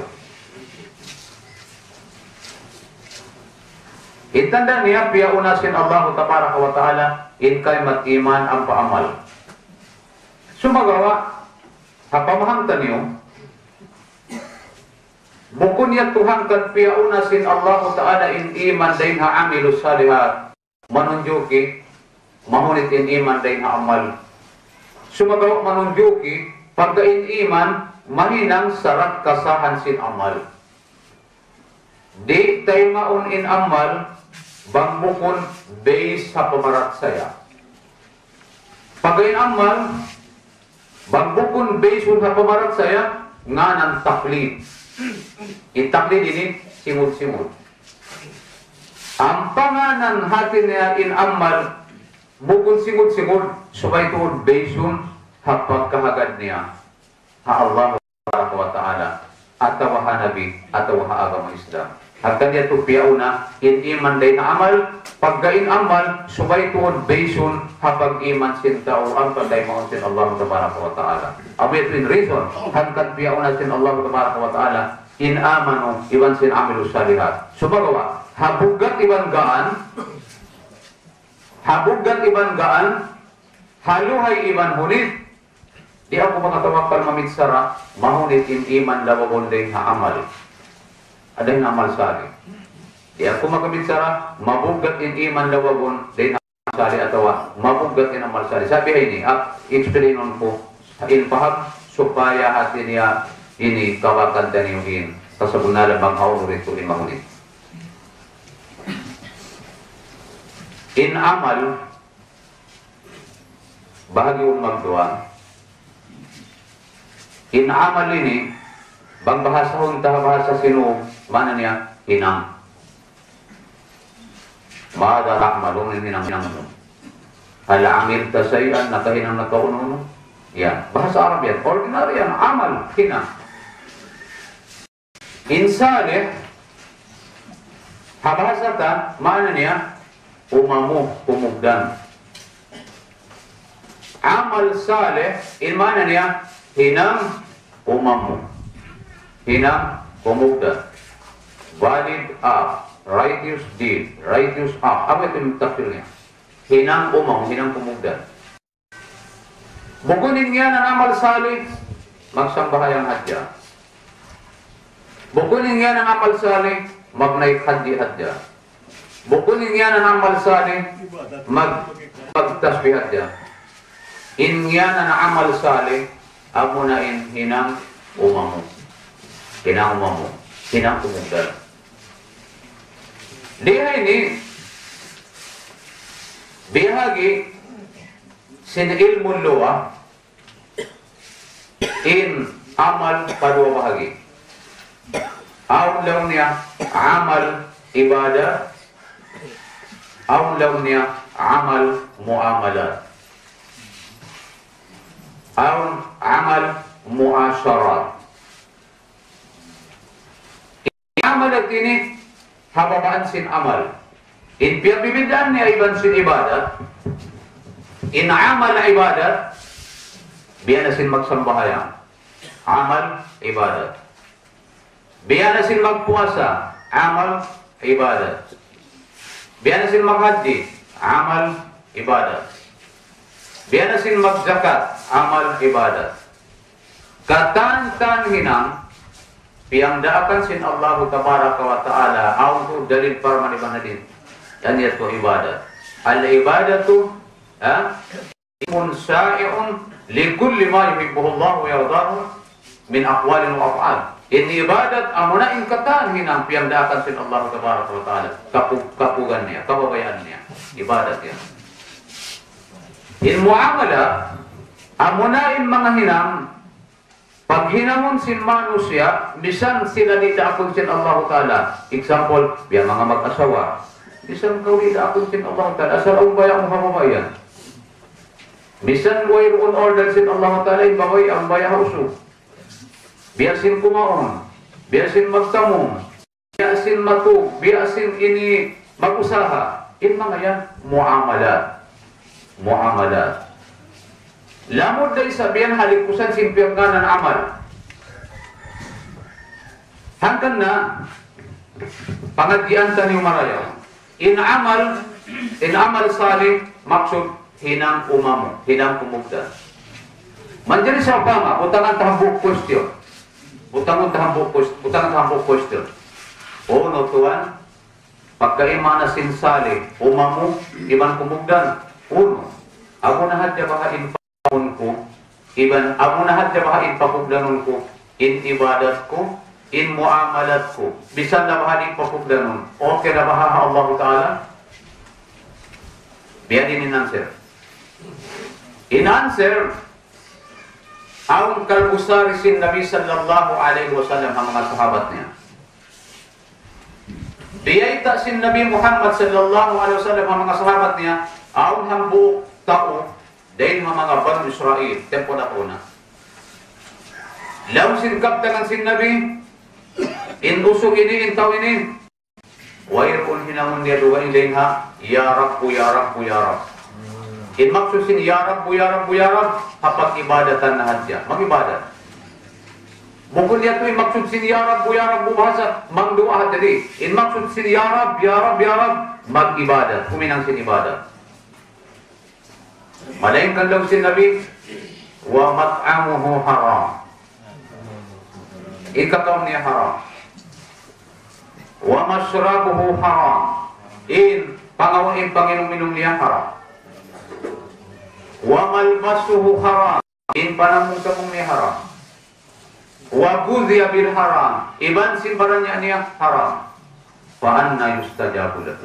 In tanda' niya piyauna sin Allahu Tabaraka wa Ta'ala in kalimat iman ampa amal. Sumagawa', ha pamaham taniyu, bukun yadtu hangkan piyauna sin Allahu Ta'ala in iman dayn ha amilus salihat, manunjuki mahunit in iman dayn ha amal. Sumagawa' manunjuki pagka in iman mahinang sarat kasahan sin amal. Di' taymaun in amal bang bukun base ha pamarachaya. Pagka in amal bang bukun base ha pamarachaya, ngānan taqlid. In taqlid ini simud-simud. Ampa ngānan hati niya in amal bukun simud-simud, subay tuud base ha pagkahagad niya ha Allah Tabaraka wa Ta'ala, atawa ha Nabi, atawa ha agama Islam. Hangkan yadtu piyauna in iman dayn ha amal, pagka in amal, subay tuud base ha pag-iman sin tau, ampa taymaun sin Allah Tabaraka wa Ta'ala. Amu yadtu in reason, hangkan piyauna sin Allah Tabaraka wa Ta'ala, in amanu, iban sin amilus salihat. Sumagawa', ha buggat iban gaan, ha buggat iban gaan, ha luhay iban hunit, di' aku makatawakkal mamichara, mahunit in iman lawagun dayn ha amal. Dayn ha amal salih. Di' aku makabichara, mabugat in iman lawagun, dayn ha amal salih atawa mabugat in amal salih. Sa' bihaini, ah, explainun ku, in paham, supaya hati niya ini kawakan taniyu in kasabunnalan bang hawnu ritu lima hunit. In amal, bahagiun magduwa. In amal ini, bang bahasahun ta ha bahasa Sinu, maana niya hinang. ماذا تعملون, hinang, hinang mu. هل عملت شيئا, nakahinang na kaw unu-unu? Yan. Bahasa Arab yan. Ordinary yan. Amal, hinang. In salih, ha bahasa ta, maana niya, umamu, kumugdan. Amal salih, in maana niya, hinang umamu. Hinang kumugdan. Valid act, righteous deed, righteous act. Amu yadtu in tafsir niya. Hinang umamu, hinang kumugdan. Bukun in ngiyanan amal salih, magsambahayang hadja. Bukun in ngiyanan amal salih, magnaik hajji hadja. Bukun in ngiyanan amal salih, mag-, magtasbih hadja. In ngiyanan amal salih, amuna in hinang umamu. Hinang umamu. Hinang kumugdan. Di ha ini, bihagi sin ilmu lughah, in amal pa duwa bahagi. Awn laung niya amal ibadat, awn laung niya amal muamalat. Awn amal muasharat. In amalat ini, ha babaan sin amal. In piyagbibidaan niya iban sin ibadat, in amal ibadat, biya' na sin magsambahayang. Amal ibadat. Biya' na sin magpuasa, amal ibadat. Biya' na sin maghajji, amal ibadat. Biya' na sin magzakat, amal ibadat. Katan-katan hinang, piyangdaakan sin Allahu Tabaraka wa Ta'ala, awn tuud dalil parman iban hadith. Yan yadtu ibadat. العبادة, ha? اسم شائع لكل ما يحبه الله ويرضاه من أقوال وأفعال. In ibadat, amuna in katan hinang piyangdaakan sin Allahu Tabaraka wa Ta'ala. Kapu-, kapugan niya, kababayaan niya. Ibadat yan. In muamalat, amuna in manga hinang, paghinangun sin manusiya', misan sila di' daakun sin Allahu Ta'ala. Example, biya' manga mag-asawa. Misan kaw di' daakun sin Allahu Ta'ala, asal awn baya' mu ha babai yan. Misan wayruun order sin Allahu Ta'ala, in babai awn baya' ha usug. Biya' sin kumaun, biya' sin magtamung, biya' sin matug, biya' sin ini mag-usaha. In manga yan, muamalat. Muamalat. Lamud da isab yan ha likusan sin piyagngānan amal. Hangkan na, pangadjian taniyu marayaw. In amal, in amal salih, maksud hinang umamu, hinang kumugdan. Manjari sawpama, butangan ta hambuuk question. Butangan ta hambuuk ques-, butangan ta hambuuk question. Unu tuwan, pagka in maana sin salih, umamu, iban kumugdan. Unu, aku na hadja baha' in umamun ku, iban aku na hadja baha' in pakugdanun ku, in ibadat ku, in muamalat ku, misan na baha' di' pakugdanun, okay na baha' ha Allahu Ta'ala? Biya' diin in answer. In answer, awn kalbu sari sin Nabi sallallahu alayhi wasallam ha manga sahabat niya. Biyayta' sin Nabi Muhammad sallallahu alayhi wasallam ha manga sahabat niya, awn hambuuk tau dayn ha manga Banu Israil, tempo nakauna. Laung sin kabtangan sin Nabi, in usug ini, in tau ini, wayruun hinangun niya dugaing dayn ha, "Ya Rabbu, ya Rabbu, ya Rabb." In maksud sin "Ya Rabbu, ya Rabbu, ya Rabb," ha pag-ibadatan na hadja. Mag-ibadat. Bukun yadtu in maksud sin "Ya Rabbu, ya Rabbu" bahasa, mangduwaa hadja di'. In maksud sin "Ya Rabb, ya Rabb, ya Rabb," mag-ibadat. Huminang sin ibadat. Malaingkan laung sin Nabi, "ومطعمه حرام." In kakaun niya haram. ومشربه حرام. In pangawa-, in panginum-inum niya haram. وملبسه حرام. In panamung-tamung niya haram. وغذي بالحرام. Iban sin baran niya haram. فأنى يستجاب له.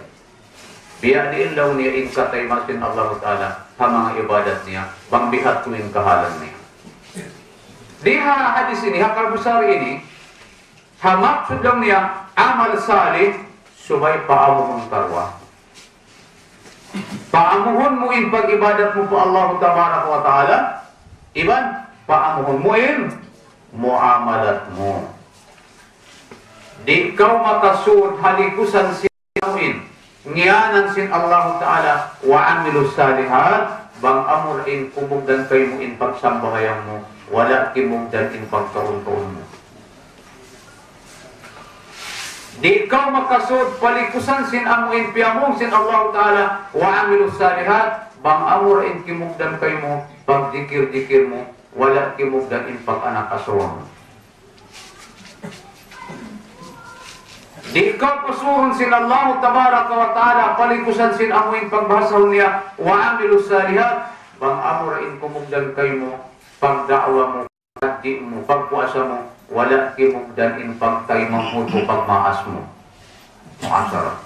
Biya' diin laung niya in kataymaan sin Allahu Ta'ala ha manga ibadat niya, bang biya' hādtu in kahalan niya. Di ha hadis ini, ha kalbusar ini, ha maksud laung niya, amal salih, subay paamuhun karuwa. Paamuhun mu in pag-ibadat mu pa Allahu Tabaraka wa Ta'ala, iban paamuhun mu in muamalat mu. Di' kaw makasud ha likusan sin amuin ngiyanan sin Allahu Ta'ala, وعملوا الصالحات, bang amura in kumugdan kaymu in pagsambahayang mu, wala' kimugdan in pagkaun-kaun mu. Di' kaw makasud pa likusan sin amuin piyamung sin Allahu Ta'ala, وعملوا الصالحات, bang amura in kimugdan kaymu, pagdikir-dikir mu, wala' kimugdan in pag-anak asawa mu. Di' kaw pasurun sin Allahu Tabaraka wa Ta'ala, pa likusan sin amuin pagbahasahun niya, وعملوا الصالحات, bang amura in kumugdan kaymu, pagda'wa mu, paghaji mu, pagpuasa mu, wala' kimugdan in pagtaymanghutu, pagmaas mu. Muasara.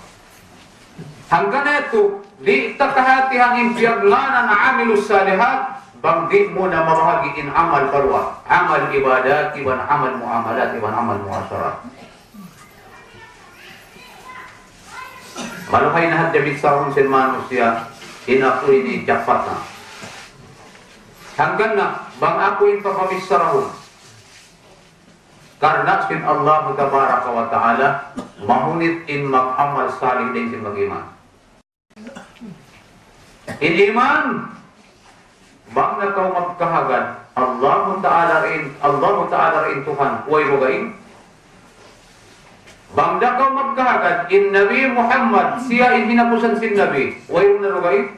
Hangkan na yadtu, di' ta kahatihan in piyagngānan عملوا الصالحات, bang di' mu na mabahagi' in amal baruwa, amal ibadat, iban amal muamalat, iban amal muasara. Maluhay na hadja bichara sin manusiya', in aku ini japat na. Hangkan na, bang aku in papabicharahun. Karna' sin Allahu Tabaraka wa Ta'ala, mahunit in mag-amal salih dayn sin mag-iman. In iman, bang na kaw magkahagad, Allahu Ta'ala in, Allahu Ta'ala in Tuhan, way dugaing. Bang da kaw magkahagad, in Nabi Muhammad, siya in hinapusan sin Nabi, way na dugaing.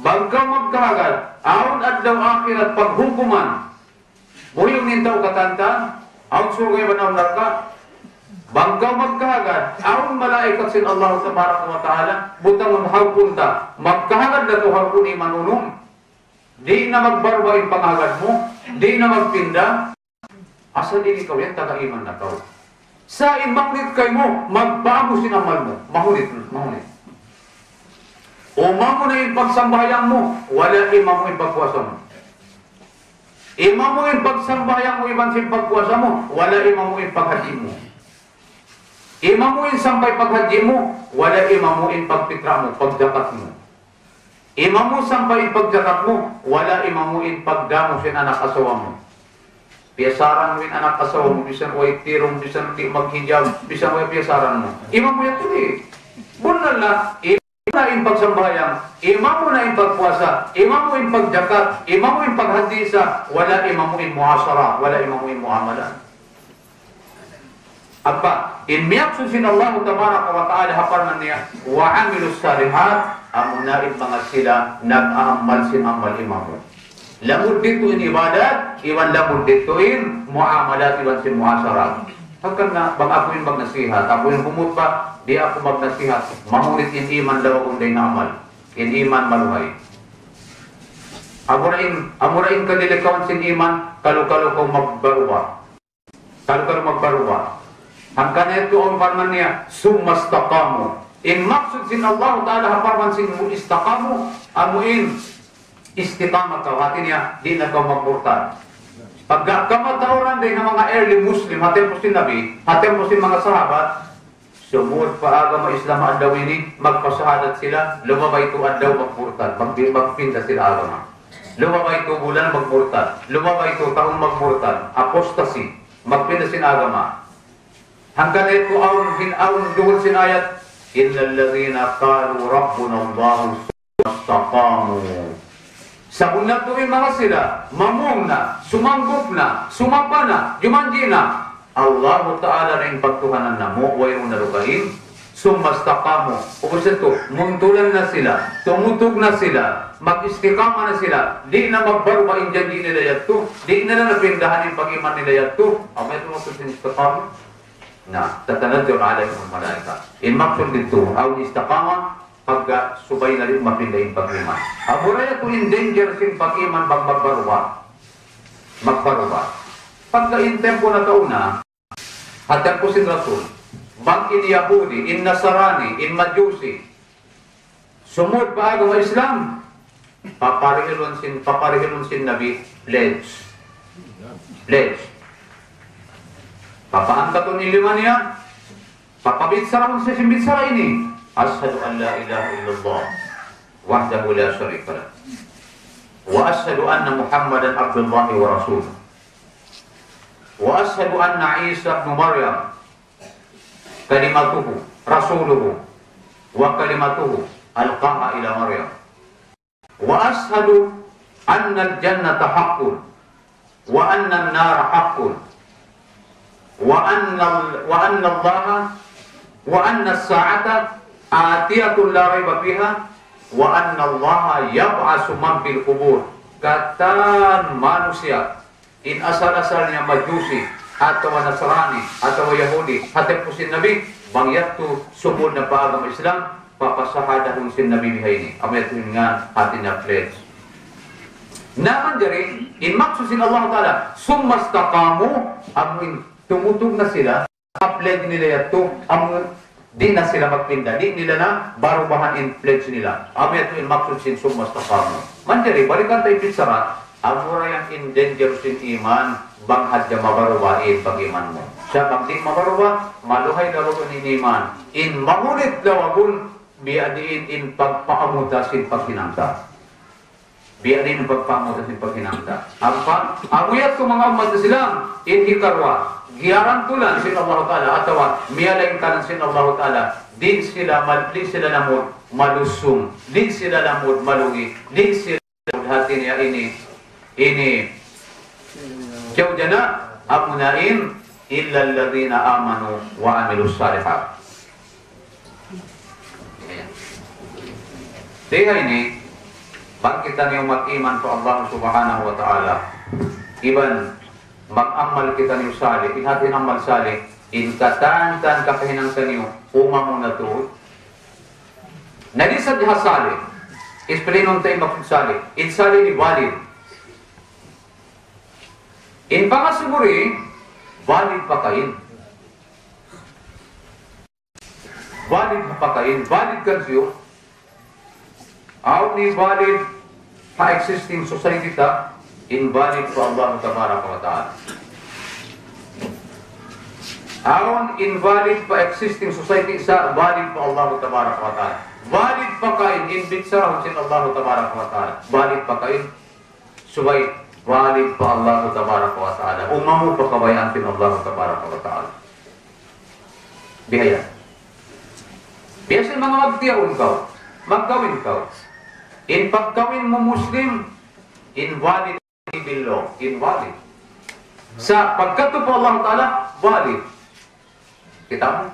Bang kaw magkahagad, awn adlaw akhirat paghukuman, buyung in tau katan-katan, awn surga' iban awn narka'. Bang kaw magkahagad, awn malaikat sin Allah Tabaraka wa Ta'ala, butangun harpun ta, magkahagad na tuud harpun iman unum. Di' na magbaruba in panghagad mu, di' na magpinda. Asal ini kaw yan, taga iman na kaw. Sa' in mahunit kaymu, magpaamu sin amal mu. Mahunit, mahunit. Umamu na in pagsambahayang mu, wala' imamu in pagpuasa mu. Imamu in pagsambahayang mu iban sin pagpuasa mu, wala' imamu in paghaji mu. Imamu in sampay paghaji mu, wala' imamu in pagpitra mu, pagjakat mu. Imamu sampay in pagjakat mu, wala' imamu in pagdamu sin anak asawa mu. Piyasaran mu in anak asawa mu, bisan way tirung, bisan di' maghijab, bisan way piyasaran mu. Imamu yan tuud. Bunnal na, imamu na in pagsambahayang, imamu na in pagpuasa, imamu in pagjakat, imamu in paghaji sa, wala' imamu in muasara, wala' imamu in muamalat. Apa, in miyaksud sin Allah Tabaraka wa Ta'ala ha parman niya, وعملوا الصالحات, amuna in manga sila nag-aamal sin amal imamu. Lamud ditu in ibadat, iban lamud ditu in muamalat iban sin muasara. Hangkan na, bang aku in magnasihat, aku in humutba, di' aku magnasihat, mahunit in iman lawagun dayn ha amal. In iman maluhay. Amura in, amura in kadilikawan sin iman, kalu-kalu kaw magbaruba. Kalu-kalu magbaruba. Hangkan na yadtu awn parman niya, ثم استقاموا. In maksud sin Allah Ta'ala ha parman sin استقاموا, amu in istiqamah kaw, hati niya, di' na kaw magmurtad. Pagka kamatauran dayn ha manga early Muslim, ha tempo sin Nabi, ha tempo sin manga sahabat, sumud pa agama Islam adlaw ini, magpasahadat sila, lumabay tu adlaw magmurtad, magpi-, magpinda sila agama. Lumabay tu bulan magmurtad, lumabay tu tahun magmurtad, apostasy, magpinda sin agama. Hangkan itu awn hin-, awn duhul sin ayat, إلا الذين قالوا ربنا الله ثم استقاموا. Sabunnal tuud in manga sila, mamung na, sumanggup na, sumapa na, jumanji' na, Allahu Ta'ala na in pagtuhanan namu', wayruun na dugaing. ثم استقاموا. Ubus yadtu, muntulan na sila, tumutug na sila, mag-istiqamah na sila, di' na magbaruba in janji' nila yadtu, di' na nila napindahan in pag-iman nila yadtu. Amu yadtu maksud sin istiqamah. na, tatanazzalu alayhimul malaika. In maksud didtu, awn istiqamah, pagka subay na di' mapinda in pag-iman. Amura yadtu in danger sin pag-iman bang magbaruba. Magbaruba. Pagka in tempo nakauna, ha tempo sin Rasul, bang in Yahudi, in Nasrani, in Majusi, sumud pa agama Islam, paparihilun sin, paparihilun sin Nabi, pledge. Pledge. Papaangkatun in lima niya, papabichara sin bichara ini. أشهد أن لا إله إلا الله وحده لا شريك له وأشهد أن محمدا عبد الله ورسوله وأشهد أن عيسى ابن مريم كلمته رسوله وكلمته ألقاها إلى مريم وأشهد أن الجنة حق وأن النار حق وأن ال-، وأن الله، وأن الساعة آتية لا ريب فيها وأن الله يبعث من في القبور. Katan manusiya' in asal-asal niya Majusi, atawa Nasrani, atawa Yahudi, ha tempo sin Nabi, bang yadtu sumud na pa agama Islam, papasahadahun sin Nabi bihaini. Amu yadtu in ngan hati niya pledge. Na manjari, in maksud sin Allah Ta'ala, ثم استقاموا, amu in tumutug na sila, pledge nila yadtu, amu di' na sila magpinda, di' nila na barubahan in pledge nila. Amu yadtu in maksud sin ثم استقاموا. Manjari, balikan ta in bichara, amura yan in danger sin iman, bang hadja mabaruba in pag-iman mu. Sa' bang di' mabaruba, maluhay lawagun in iman. In mahulit lawagun, biya' diin in pagpaamuta sin paghinang ta. Biya' diin in pagpaamuta sin paghinang ta. Ampa, amu yadtu manga ummat Islam, in hikaruwa, giyarantulan sin Allah Ta'ala, atawa miyalaingkanan sin Allah Ta'ala, di' sila mal-, di' sila lamud malusung, di' sila lamud malugi, di' sila lamud hati niya ini, ini, jawjana, amuna in, إلا الذين آمنوا وعملوا الصالحات. Dayn ha ini, bang kitaniyu mag-iman pa Allah Subhanahu wa Ta'ala, iban mag-amal kitaniyu salih, in hati in amal salih, in katan-katan kakahinang taniyu, umamu na tuud. Na di' sadja ha salih, explainun ta in maksud salih, in salih ini valid. In pangasuburi, valid pa kain. Valid pa kain, valid kan siyu. Awn invalid pa existing society ta, invalid pa Allah Tabaraka wa Ta'ala. Awn invalid pa existing society sa, valid pa Allah Tabaraka wa Ta'ala. Valid pa kain, in bichara sin Allah Tabaraka wa Ta'ala. Valid pa kain, subay valid pa Allah Tabaraka wa Ta'ala. Umamu pa kabayaan sin Allah Tabaraka wa Ta'ala. Biya' yan. Biya' sin manga magtiyaun kaw, magkawin kaw. In pagkawin mu Muslim, invalid in law, invalid. Sa' pagkadtu pa Allah Ta'ala, valid. Kita' mu?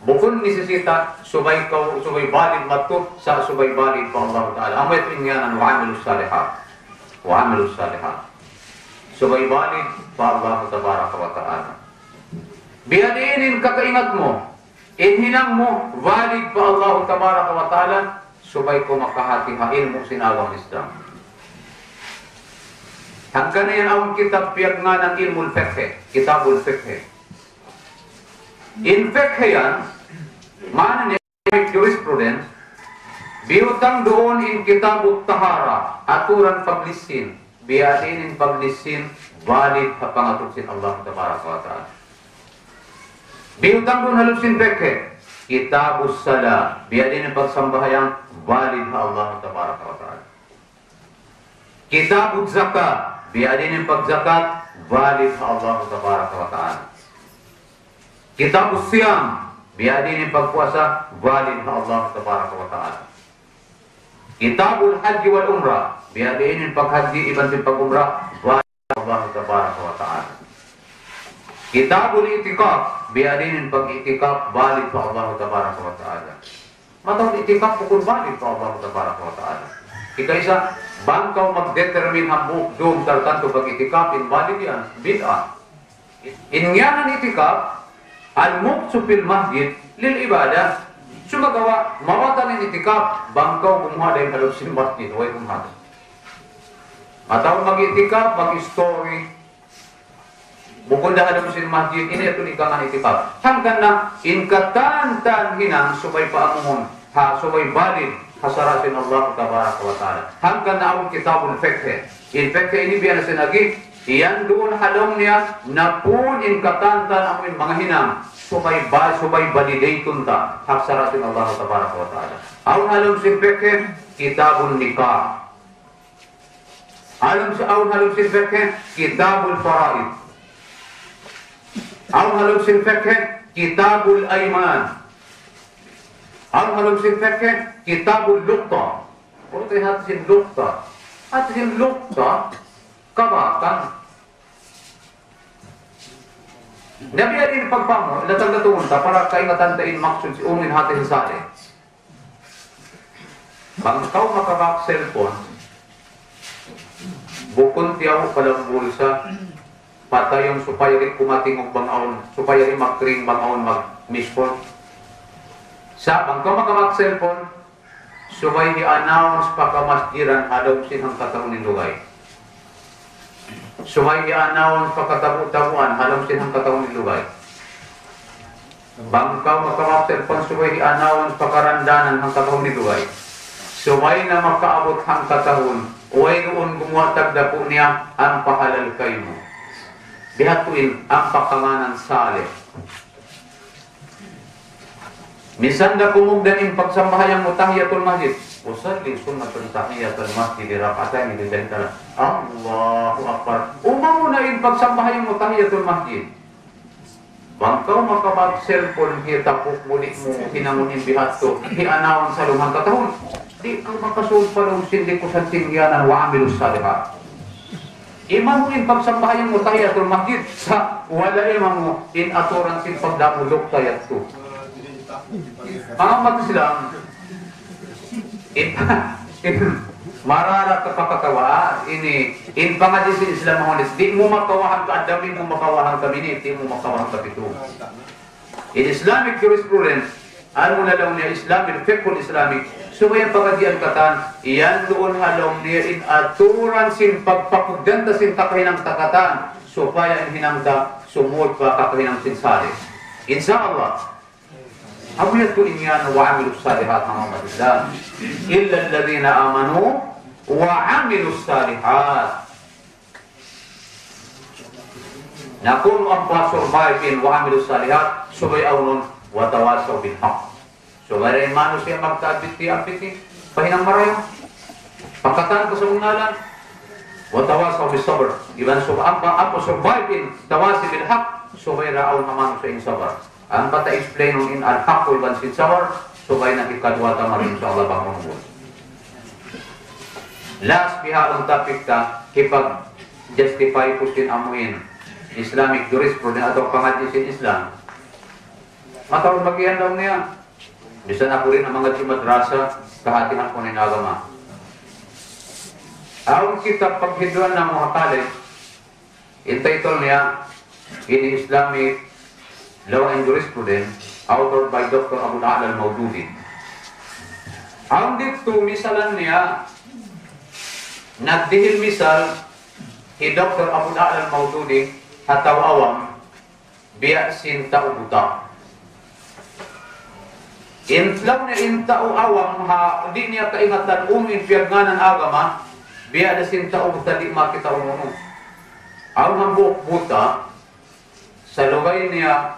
Bukun nisisita, subay kaw, subay valid madtu, sa' subay valid pa Allah Ta'ala. Amu yadtu in ngiyanan, وعملوا الصالحات. وعملوا الصالحات. Subay valid pa Allah Tabaraka wa Ta'ala. Biya' diin in kakaingat mu, in hinang mu, valid pa Allah Tabaraka wa Ta'ala, subay kaw makahati ha ilmu' sin agama Islam. Hangkan yan awn kitab piyagngānan ilmul fiqh, kitabul fiqh. In fiqh yan, maana niya jurisprudence, biyutang duun in kitabut tahara, aturan paglisin, biya' diin in paglisin, valid ha pangatud sin Allah Tabaraka wa Ta'ala. Biyutang duun ha lawm sin fiqh, kitabus salah, biya' diin in pagsambahayang, valid ha Allah Tabaraka wa Ta'ala. Kitabuz zakat, biya' diin in pagzakat, valid ha Allah Tabaraka wa Ta'ala. Kitabus siyam, biya' diin in pagpuasa, valid ha Allah Tabaraka wa Ta'ala. Kitabul hajj wal umrah, biya' diin in paghajji iban sin pag-umrah, valid ha Allah Tabaraka wa Ta'ala. Kitabul i'tikaf, biya' diin in pag-i'tikaf, valid pa Allah Tabaraka wa Ta'ala. Mataud i'tikaf bukun valid pa Allah Tabaraka wa Ta'ala. Ikaisa, bang kaw mag-determine hambuuk dum tartantu pag-i'tikaf, invalid yan, bid'ah. In ngiyanan i'tikaf, المكث في المسجد للعبادة. Sumagawa', mabaya' in itikaf, bang kaw gumuwa' dayn ha lawm sin masjid, way gumuwa'. Atawa mag-itikaf, mag-story, bukun da ha lawm sin masjid, ini yadtu in katan itikaf. Hangkan na, in katan-katan hinang subay pa amuhun, ha, subay valid, ha sara' sin Allah Tabaraka wa Ta'ala. Hangkan na awn kitabul fiqh. In fiqh ini biya' na sin agi, yan duun ha lawm niya, napun in katan-katan amu in manga hinang, subay ba-, subay validate ta, ha sara' sin Allah Tabaraka wa Ta'ala. Awn ha lawm sin fiqh, kitabun nikah. Awn ha lawm sin, awn ha lawm sin fiqh, kitabul faraid. Awn ha lawm sin fiqh, kitabul ayman. Awn ha lawm sin fiqh, kitabul luqta. Unu in hati sin luqta? Hati sin luqta, kabatan. Na biya' diin in pagpamung, datang-datang ta, para kaingatan ta in maksud sin unu in hati sin salih. Bang kaw makabak cellphone, bukun tiyaw' pa lawm bulsa, patayun supaya di' kumatingug bang awn, supaya di' mag-ring bang awn mag-miss call. Sa' bang kaw makabak cellphone, subay hi-announce pa kamasjidan ha lawm sin hangkatahun in lugay. Subay hi-announce pa katabu-tabuan ha lawm sin hangkatahun in lugay. Bang kaw makabak cellphone, subay hi-announce pa karandanan hangkatahun in lugay. Subay na makaabut hangkatahun, wayruun gumuwa' tagdapu' niya, ampa halal kaymu. Biya' hādtu in, ampa kangānan salih. Minsan da kumugdan in pagsambahayang mu tahiyatul masjid. أصلي سنة تحية المسجد ركعتين لله تعالى. Allahu Akbar. Umauna in pagsambahayang mu tahiyatul masjid. Bang kaw makabak cellphone, hiyatapuk mu, di' mu hinangun in biya' hādtu, hi-announce ha lawm hangkatahun. Di' kaw makasud pa lawm sin likusan sin giyanan وعملوا الصالحات. Iman mu in pagsambahayang mu tahiyatul masjid, sa' wala' iman mu in aturan sin pagdamuluk tahiyatul. Manga ummat Islam, in, in, mararat ka pa katawa, ini, in pangadji' sin Islam mahunit, di' mu makawahan ka adlaw, di' mu makawahan ka minit, di' mu makawahan ka pitu. In Islamic jurisprudence, amu na laung niya Islamic, fiqhul Islamic, subay in pangadjian katan, yan duun ha lawm niya in aturan sin pagpakugdan ta sin kakahinang ta katan, supaya in hinang ta sumud pa kakahinang sin salih. Insya Allah, amu yadtu in yan وعملوا الصالحات, manga ummat Islam. إلا الذين آمنوا وعملوا الصالحات. Na kunu' ampa survive in وعملوا الصالحات, subay awnun وتواصوا بالحق. Subay da in manusiya' magtaabiti-abiti pa hinang marayaw. Pagkatan kasabunnalan, وتواصوا بالصبر. Iban sub-, ampa, ampa survive in tawasi bil haq, subay da awn ha manusiya' in sabar. Ampa ta explain in al-haq iban sin sabar, subay na hikaduwa ta mari, insya Allah, bang manunggu. Last bihaun topic ta, hipag-justify ku sin amuin Islamic jurisprudence atawa pangadji' sin Islam. Mataud bagian daw niya. Bisan aku rin in mangadji' madrasa, kahatihan ku in agama. Awn kitab paghinduan namu' ha college, in title niya, in Islamic Law and Jurisprudence, authored by Doctor Abu A'la al-Maududi. Awn didtu misalan niya, nagdihil misal hi Doctor Abu A'la al-Maududi ha tau awam, biya' sin tau buta. In laung niya in tau awam ha, di' niya kaingatan unu in piyagngānan agama, biya' da sin tau buta di' makakita' unu-unu. Awn hambuuk buta, salugay niya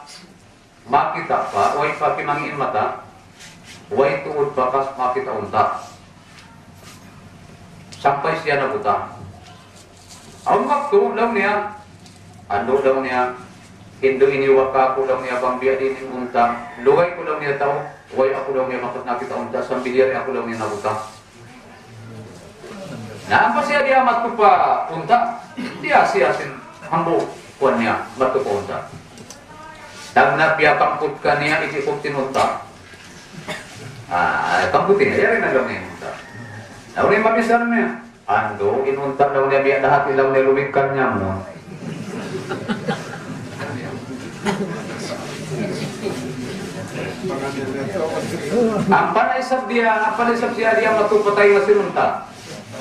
makakita' pa, way pa kimangi' in mata, way tuud bakas makakita' unta'. Sampay siya nabuta. Awn waktu, laung niya, andu' laung niya, hindu' ini waka aku laung niya bang biya' diin in unta'. Lugay ku laung niya tau, way aku laung niya makakita' unta', sambil yari aku laung niya nabuta. Na, ampa siya di' madtu pa unta', di' siya sin hambuuk kuwan niya, madtu pa unta'. Tagna' piyakamput kaniya, ikikut in unta'. Ah, kamputin, yari na laung niya in unta'. Laung niya mamisan niya. Andu', in unta' laung niya biya' da hati laung niya lumikkan niya mu. Ampa na isab diya, ampa na isab siya diya matupatay nga sin unta'.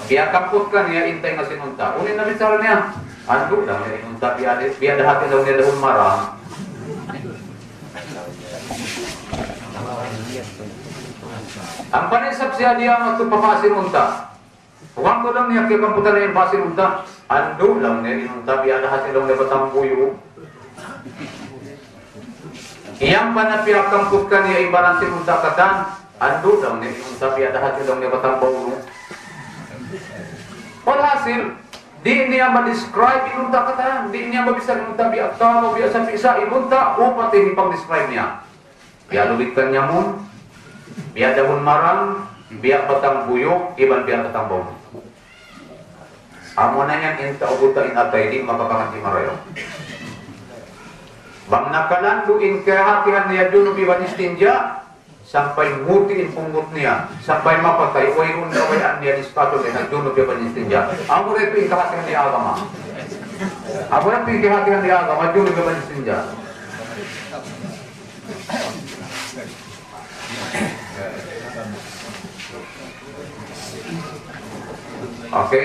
Kiyakamput kaniya in taynga sin unta'. Unu in nabichara niya? Andu' laung niya in unta', biya' di-, biya' da hati laung niya dahun marang. Ampa na isab siya diya matupapa sin unta'. Waktu laung niya kiyakamputan na in pa sin unta'. Andu' laung niya in unta', biya' da hati laung niya batang buyu'. Iyan pa na piyakamput kaniya in baran sin unta' katan. Andu' laung niya in unta', biya' da hati laung niya batang baunu'. Walhasil, di' niya ma-describe in unta' katan. Di' niya mabissara in unta' biya' tau, biya' sapi', sa' in unta', upat in pag-describe niya. Biya' lubid kanyamun, biya' dahun marang, biya' batang buyu', iban biya' batang baunu'. Amuna yan in tau buta in atay di' makapangadji' marayaw. Bang nakalandu' in kahatihan niya junub iban istinja', sampay muti' in punggut niya, sampay mapatay, wayruun kabayaan niya diskatu niya junub iban istinja'. Amuna yadtu in kahatihan niya agama. Amuna yadtu in kahatihan niya agama, junub iban istinja'. Okay?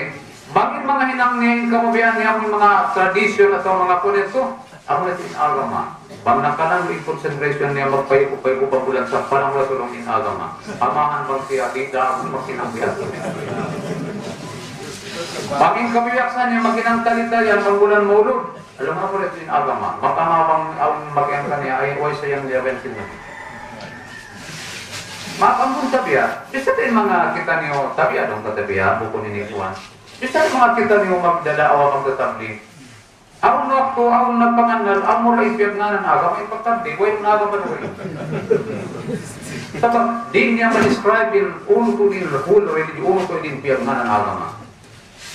Bang in manga hinang niya, in kamubian niya, in manga tradisyon atawa manga kuwan yadtu, amu na in agama. Bang nakanan in concentration niya, magpayku-payku bang bulan sa palang wala tulung in agama. Amahan bang siya, di' da, maghinang biya' yadtu. Bang in kabiyaksahan niya, maghinang tali-tali yan, bang bulan Maulud. Alam mo, pare, in agama, baka mabang awn magiyan kaniya, ay, way sayang niya ben sila. Mapambun tabiya', bisan in manga kitaniyu tabiya', dong katabiya', bukun ini kuwan. Bisan in manga kitaniyu magdadaawa, magtatablig. Awn waktu, awn na pangannal, amu ra in piyagngānan agama, in pagtablig, way na agama na way. Sabab, di' niya ma-describe in unu tuud in whole religion, unu tuud in piyagngānan agama.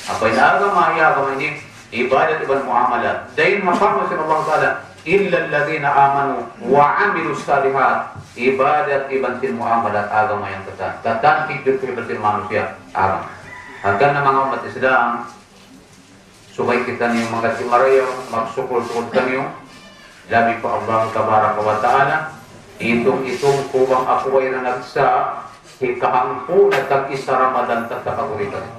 Apa in agama, in agama ini, ibadat iban muamalat. Dayn ha parman sin Allah Ta'ala, إلا الذين آمنوا وعملوا الصالحات. Ibadat iban sin muamalat agama yan katan. Katan hijjut iban sin manusiya' agama. Hangkan na manga ummat Islam, subay kitaniyu magkasi marayaw, magsukul-sukul taniyu. Labi pa Allah Tabaraka wa Ta'ala, itung-itung ku bang aku way na nagsa, hikahangpu' na tag-isa Ramadan tattap aku di' katu'.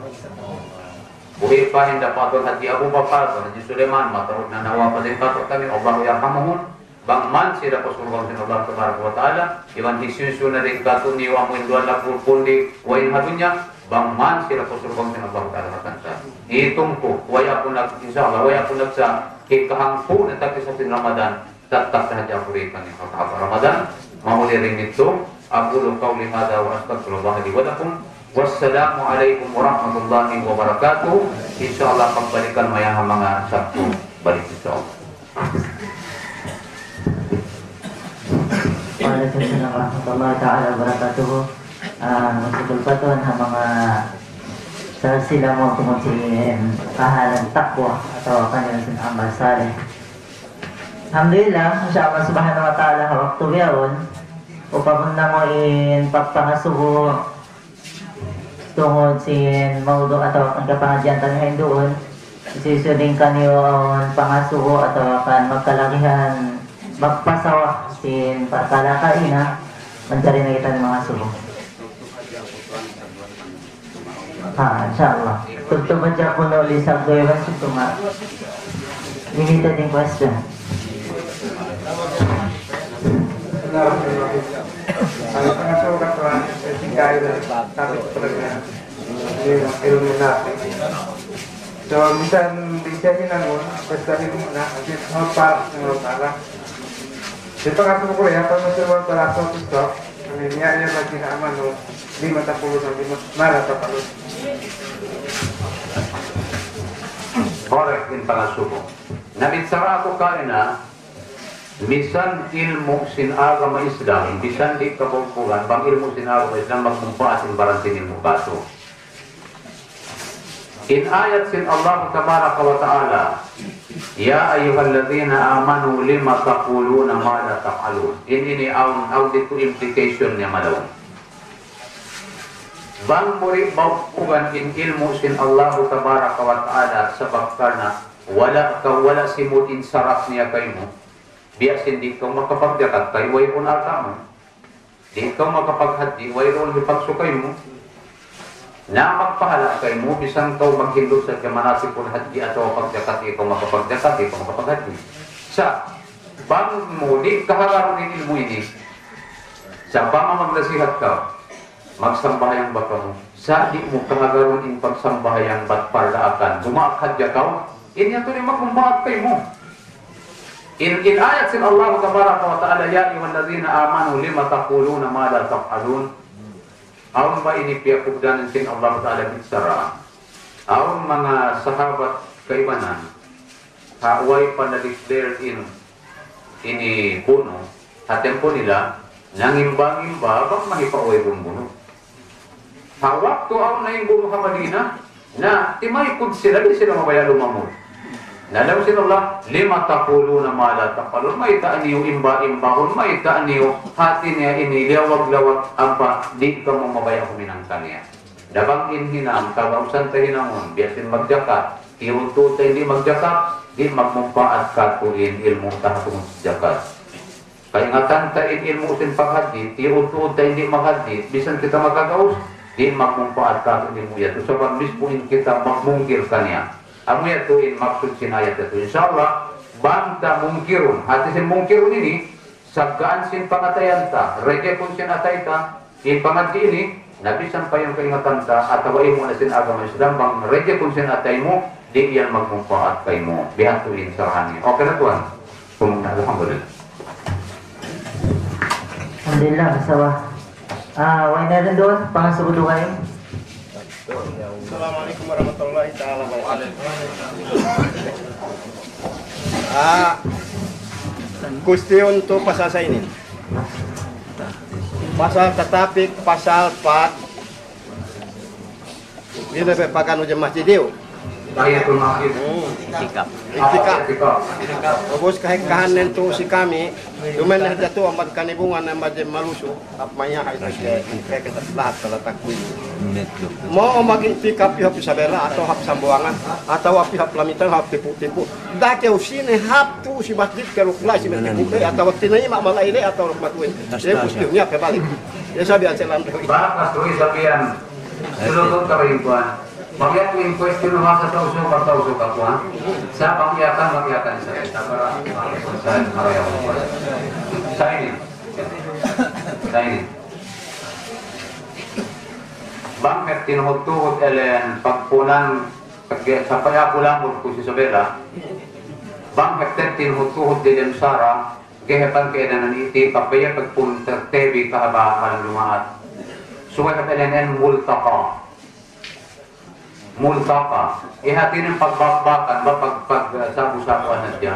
Buhi' pa hinda pa Tuan Haji Abu Bakar, Tuan Haji Sulaiman, mataud na nawapat in katu' kami, Allahu yarhamuhum, bang man sila pa surga' sin Allah Tabaraka wa Ta'ala, iban hisiyu-siyu na dayn katu' niyu amu in duwa labu pundi, way ha dunya, bang man sila pa surga' sin Allah Ta'ala matanta. Itung ku, way aku nag-, insya Allah, way aku nagsa, hikahangpu' na tag-isa sin Ramadan, tattap na hadja aku di' kaniyu ha Ramadan, mahuli dayn didtu, أقول قولي هذا وأستغفر الله لي ولكم. والسلام عليكم ورحمة الله وبركاته. Insya Allah, pagbalikan maya ha manga Sabtu balik, insya Allah. Waalaikumsalam warahmatullahi taala wabarakatuh. Ah, magsukul pa Tuan ha manga sila mu tungud sin kahalan taqwa atawa kaniya sin amal salih. Alhamdulillah, insya Allah subhanahu wa ta'ala, ha waktu bihaun, upabun namu' in pagpangasubu tungud sin mawdu' atawa kan kapangadjian taniyu ha duun, hisiyu-siyu dayn kaniyu awn pangasubu atawa kan magkalagihan magpasawa sin parkala' kaina, mancari na kita mangasubu. Ha, insya Allah. Tubtub hadja kunu' lisag duwa iban situ ma. Limited in question. Ang pangasukat ko, ang etika ay sabi ko talaga, hindi, illuminati. So, minsan, di siya hinangun, basta rin muna, kasi mga para, mga para. Di pa kasi ko kaya, pag nasa mga para sa gusto, ang niya, niya, lagi na amano, lima tapos, lima, mara tapos. Correct in pangasubu. Nabichara aku kaina, misan ilmu' sin agama Islam, misan di' kabugbugan, bang ilmu' sin agama Islam, magmumpaat in baran sin ilmu' batu. In ayat sin Allah Tabaraka wa Ta'ala, يا أيها الذين آمنوا لم تقولون ما لا تفعلون. In ini awn, awn didtu implication niya malaw. Bang mu di' baupugan in ilmu' sin Allahu Tabaraka wa Ta'ala sabab karna' wala' ka, wala' simud in saraf niya kaymu. Biya' sin di' kaw makapagjakat kay wayruun alta' mu. Di' kaw makapaghajji, wayruun hipagsu kaymu. Na magpahala' kaymu, bisan kaw maghindu' sadja manasikul hajji atawa pagjakat, di' kaw makapagjakat, di' kaw makapaghajji. Sa', bang mu, di' kahagarun in ilmu' ini. Sa' bang magnasihat kaw, magsambahayang ba kamu? Sa' di' mu kahagarun in pagsambahayang bat pardaakan. Dumaak hadja kaw, in yadtu di' magmumpaat kaymu. In, in ayat sin Allah tabaraka wa ta'ala, يا أيها الذين آمنوا لم تقولون ما لا تفعلون. Awn ba ini piyakugdanan sin Allah Ta'ala bichara? Awn manga sahabat kaibanan, ha way pa na-declare in, ini bunu, ha tempo nila, nangimba-ngimba, bang mahipa way bunbunu. Ha waktu awn na in bunu ha Madina, na timaykud sila, di' sila mabaya' lumamud. Na laung sin Allah, لم تقولون ما لا تفعلون. Mayta' niyu imba-imbahun, mayta' niyu hati niya ini liyawag-lawag ampa di' kamu mabaya' huminang kaniya. Na bang in hinang, kagausan ta hinangun, biya' sin magjakat, tiyutu ta in di' magjakat, di' magmumpaat katu' in ilmu' ta ha tungud jakat. Kaingatan ta in ilmu' sin paghajji, tiyutu ta in di' maghajji, bisan kita makagaus, di' magmumpaat katu' in ilmu' yadtu. Sabab mismu in kita magmungkir kaniya. Amu yadtu in maksud sin ayat yadtu. Insya Allah, bang ta mungkirun, hati sin mungkirun ini, saggaan sin pangatayan ta, rejectun sin atay ta, in pangadji' ini, na bisan pa yan kaingatan ta, atawa imu na sin agama Islam, bang rejectun sin atay mu, di' yan magmumpaat kaymu. Biya' hādtu in sarahan niya. Okay na, tuwan. Alhamdulillah. Alhamdulillah, masawa. Ah, way na rin duun, pangasubu dugaing. Assalamu alaykum warahmatullahi ta'ala wabarakatuh. Ah, question tu pasal sa ini. Pasal tatapik, pasal pat. Di' na pa paganu dyan masjid diyu. Tahiyatul masjid. Hmm. Itikaf. Itikaf. Itikaf. Ubus kahikahan nentu si kami, dumen na datu amban kanibungan na madyan malusu, ap maya ay kaya kita lahat talatak kuy. Mau mag-itikaf hap Isabela, atawa hap Sambuangan, atawa hap Lamitan, hap Tipu-Tipu. Dake usine hap tu si masjid ke lukla si metipu ke, atawa tinayma malayle, atawa lukmat win. Ye, gusto niya kebalik. Ye, sabi aja lang. Bakas tu sabihan. Sulutut ka ba in kuwan? Bang yadtu in question masa Tausug, bang Tausug ka kuwan? Sa' bang Yakan, bang Yakan sa'. Sa' para, sa' para Yakan kuwan. Sa' ini. Sa' ini. Bang hep tinuhut-tuhut elen pagpunan, pag-, sampay aku lamud ku si Isabela. Bang hep tinuhut-tuhut di dem sara', gahe pan kaibanan iti, pagpaya pagpun tertebi kahaba' malam Jumaat. Subay hep elen en multaqa. Multaqa. Ihati niya pagbakbakan, ba pag, pag, uh, sabu-sabuan na siya.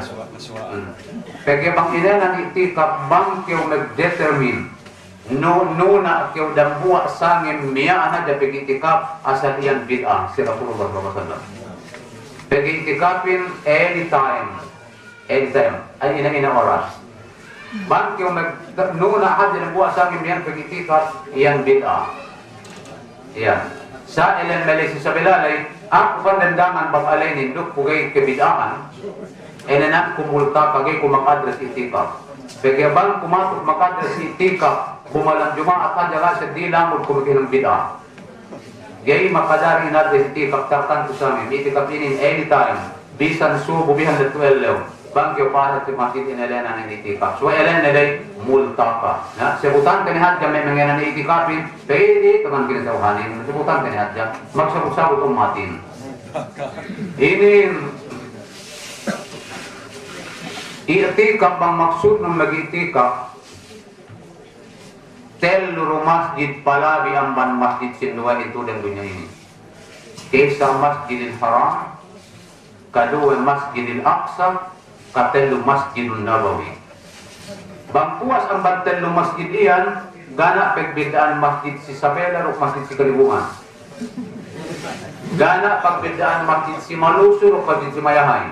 Hmm. Pegge' bang inen in itikaf, bang kew mag-determine. Nu, nuna kew dambuwa' sangem miyaan na da pag-itikaf, asal iyan bid'ah, si Rasulullah sallallahu alayhi wasallam. Pag-itikafin anytime. Anytime. Ay, ina-ina oras. Bang kew mag-, nuna hadja dambuwa' sangem yan pag-itikaf, yan bid'ah. Yan. Sa' elen mele si Isabela lay, aku pandandangan bang alay ninduk pugay kabid'ahan, elen aku multaqa, ga'i ku mag-address itikaf. Pegge' bang ku matu mag-address itikaf, bumalan Jumaat hadja la sa' di' lamud ku maghinang bid'ah. Ga'i makajari in address itikaf tartantu sangem. Itikaf ini anytime. Bisan subu bihan da tu ellew. Bang kew pa ha masjid in elen in itikaf. So elen na day multaqa. Na, sabutan ta ini hadja me' mangenan itikafin. Pwede, taman kini sa uhanin. Sabutan ta ini hadja. Magsabut-sabut ummatin. Ini itikaf bang maksud nun mag-itikaf. Tellu du masjid palabi amban masjid sin duwa itu dayn dunya ini. Kaisa Masjidil Haram, kaduwa Masjidil Aqsa, katellu Masjidun Nabawi. Bang puas amban tellu masjid iyan, ga' na pagbiddaan masjid si Isabela duk masjid si Kalibungan. Ga' na pagbiddaan masjid si Maluso duk masjid si Mayahay.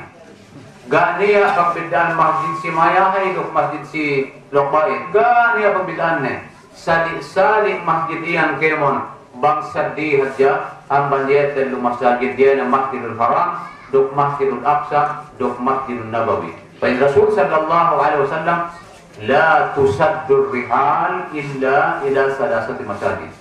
Ga' niya pagbiddaan masjid si Mayahay duk masjid si Lukbait. Ga' niya pagbiddaan ne. Sali'-sali' masjid iyan kēmon. Bang saddi hadja, amban diya tellu masajid diya na Masjidul Haram, duk Masjidul Aqsa, duk Masjidun Nabawi. Pa'in Rasul sallallahu alayhi wasallam, لا تشد الرحال إلا إلى ثلاثة مساجد.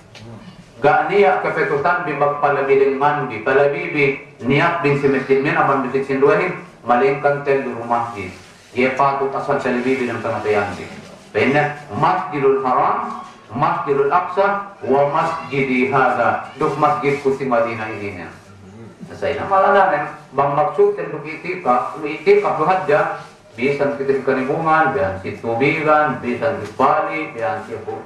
Ga' niya' kapatutan bi magpalabi dayn mandi, palabi bi, niya' bin simitin min aman bitik sin duwa in, malaingkan tellu masjid. Iya patut asal palabi bi dayn pangatayan bi. Pa'inna, Masjidul Haram, Masjidul Aqsa, wa masjidi hadha, duk masjid ku sin Madina ini niya. Sa' ina maranan, bang maksud tellu itikaf, itikaf duhadja, bisan kita di Kanibungan, bisan sin Tubigan, bisan sin Pali, bisan sin Bu-,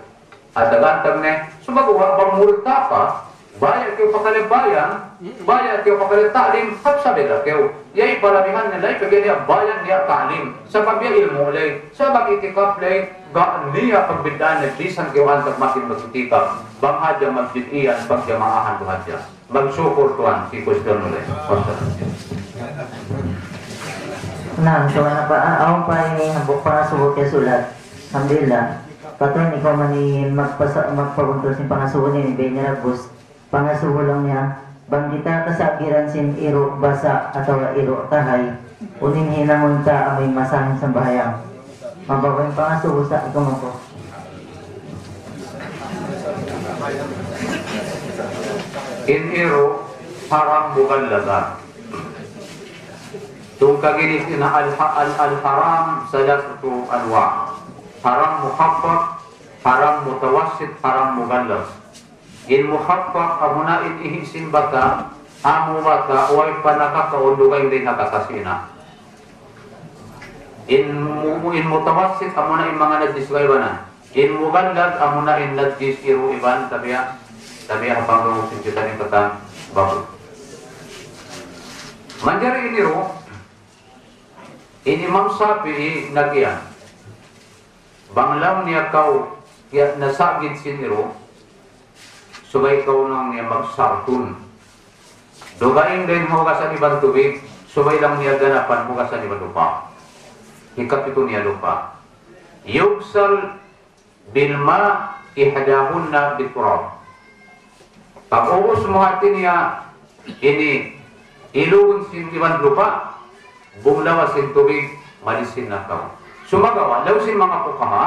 Atagantag ne, sumagawa' bang multapa, baya' kiyu pakale bayan, baya' kiyu pakale ta'lim, hapsabila kiyu. Yay palabihan nila, ipagyan niya bayan niya ta'lim. Sabab ya ilmu' lay, sabab itikaf lay, ga' niya pagbidaan na bisan kiyu antag masin mag-itikaf. Bang hadja masjid iyan, pagjamaahan tu hadja. Magsukul tuwan, si question mu lay. Wassalam. Na, so, na pa, ah, awn pa ini, hambuuk pangasubu kiyasulat. Alhamdulillah. Patuan ikaw man in magpasa-, magpabuntul sin pangasubu niya, in Benya Ragus. Pangasubu laung niya, bang kita kasagiran sin iru' basa' atawa iru' tahay, unu in hinangun ta amu in masahin sambahayang. Mababa' in pangasubu sa' ikaw man ku. In iru' haram mughallaza. Tungkagin isina al-, al-, al-haram thalathatu anwa'. Haram mukhaffaf, haram mutawassit, haram mughallaz. In mukhaffaf amuna in ihi' sin bata', amu bata', way pa nakakaun dugaing dayn ha kata sina. In mu-, in mutawassit amuna in manga najis kaibanan. In mughallaz amuna in najis iru' iban tabiya', tabiya' ha pangdungug sin kita in katan babu. Manjari in iru', in Imam Shafi'i nag-iyan. Bang laung niya kaw, ya, nasagid sin iru', subay kaw laung niya magsartun. Dugaing dayn ha hugasan iban tubig, subay laung niya ganapan hugasan iban lupa'. Hikapitu niya lupa'. يغسل بالماء إحداهن بالتراب. Pag-ubus mu hati niya ini ilugun sin iban lupa', bang lawa sin tubig, malisin na kaw. Sumagawa', laung sin manga fuqaha,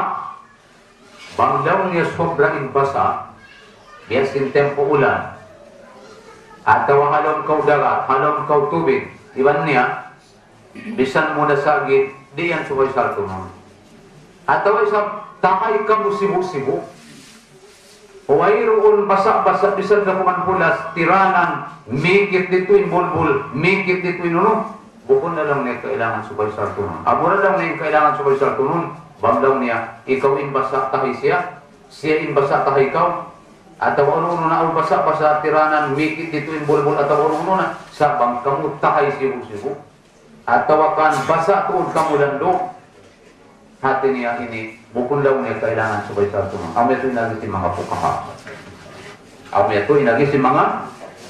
bang laung niya sobra in basa', biya' sin tempo ulan, atawa ha lawm kaw dagat, ha lawm kaw tubig, iban niya, bisan mu nasagid, di' yan subay sartunun. Atawa isab tahay kamu sibu'-sibu'. Wayruun basa'-basa' bisan da kuman pulas, tiranan, mikit didtu in bulbul, mikit didtu in unu. Bukun na laung niya kailangan subay sartunun. Amu na laung niya kailangan subay sartunun, bang laung niya, ikaw in basa' tahay siya, siya in basa' tahay kaw. Atawa unu-unu na awn basa'-basa' tiranan, mikit didtu in bulbul atawa unu-unu na, sa' bang kamu tahay sibu'-sibu'. Atawa kan basa' tuud kamu landu'. Hati niya ini, bukun laung niya kailangan subay sartunun. Amu yadtu in agi sin manga fuqaha. Amu yadtu in agi sin manga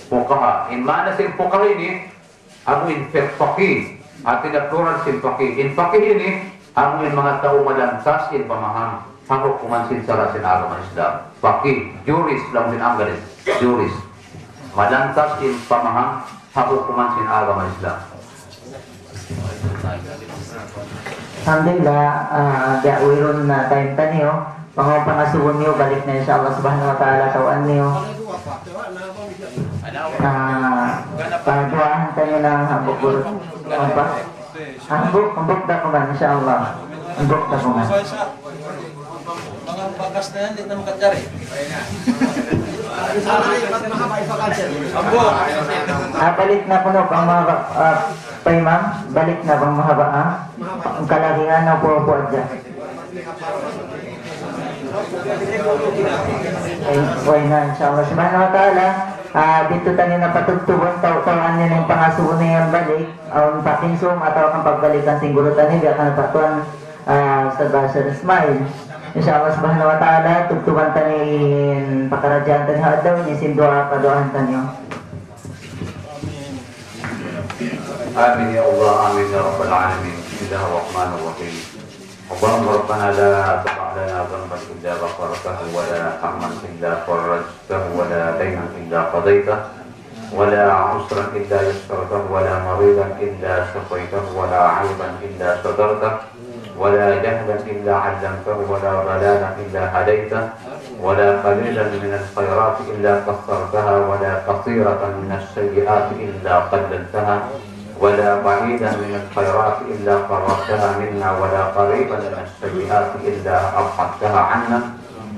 fuqaha. In maana sin fuqaha ini, amu in fiqh, faqih. Hati niya plural sin faqih. In faqih ini, amu in manga tau malantas in pamaham ha hukuman sin sara' sin agama Islam. Faqih, jurist, laung sin Anggalis. Jurist. Malantas in pamaham ha hukuman sin agama Islam. Alhamdulillah, ah, biya' wayruun na time taniyu. Bang awn pangasubu niyu, balik na insya Allah subhanahu wa ta'ala, tawaan niyu. Ah, paduwaahan taniyu na hambuuk guru. Apa? Hambuuk, hambuuk da kuman, insya Allah. Hambuuk da kuman. Manga bakas na yan, di' na makajari. Ah, balik na kunu' pa manga, ah, pa imam, balik na pa mahaba', ha? Ang kalagihan na upu-upu hadja. Ay, way na, insya Allah subhanahu wa ta'ala. Ah, didtu taniyu na patubtubun, taw-, tawaan niyu in pangasubu niyu yan balik. Awn pa kinsum atawa kan pagbalikan sin guru taniyu, biya' kan pa tuwan, ah, Ustadz Bashir Ismail. Insya Allah subhanahu wa ta'ala, tubtuban taniyu in pakaradjaan taniyu ha adlaw ini sin duwaa, paduwaahan taniyu. آمين يا الله، آمين يا رب العالمين. بسم الله الرحمن الرحيم. اللهم ربنا لا تدع لنا ذنبا إلا غفرته ولا هما إلا فرجته ولا دينا إلا قضيته ولا عسرا إلا يسرته ولا مريضا إلا شفيته ولا عيبا إلا سترته ولا جهلا إلا علمته، ولا ضلالا إلا هديته، ولا قليلا من الخيرات إلا كثرتها، ولا كثيرا من السيئات إلا قللتها، ولا بعيدا من الخيرات إلا قربتها منا، ولا قريبا من السيئات إلا أبعدتها عنا،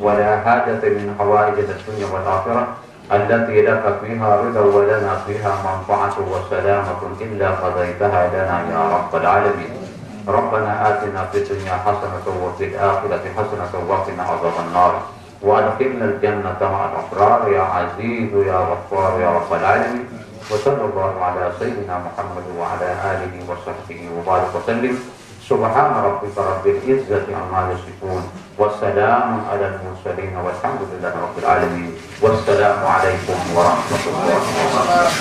ولا حاجة من حوائج الدنيا والآخرة التي لك فيها رضا ولنا فيها منفعة وسلامة إلا قضيتها لنا يا رب العالمين. ربنا آتنا في الدنيا حسنة وفي الآخرة حسنة وقنا عذاب النار. وأدخلنا الجنة مع الأبرار يا عزيز يا غفار يا رب العالمين. وصلى الله على سيدنا محمد وعلى آله وصحبه وبارك وسلم. سبحان ربك رب العزة عما يصفون. وسلام على المرسلين والحمد لله رب العالمين. والسلام عليكم ورحمة الله وبركاته.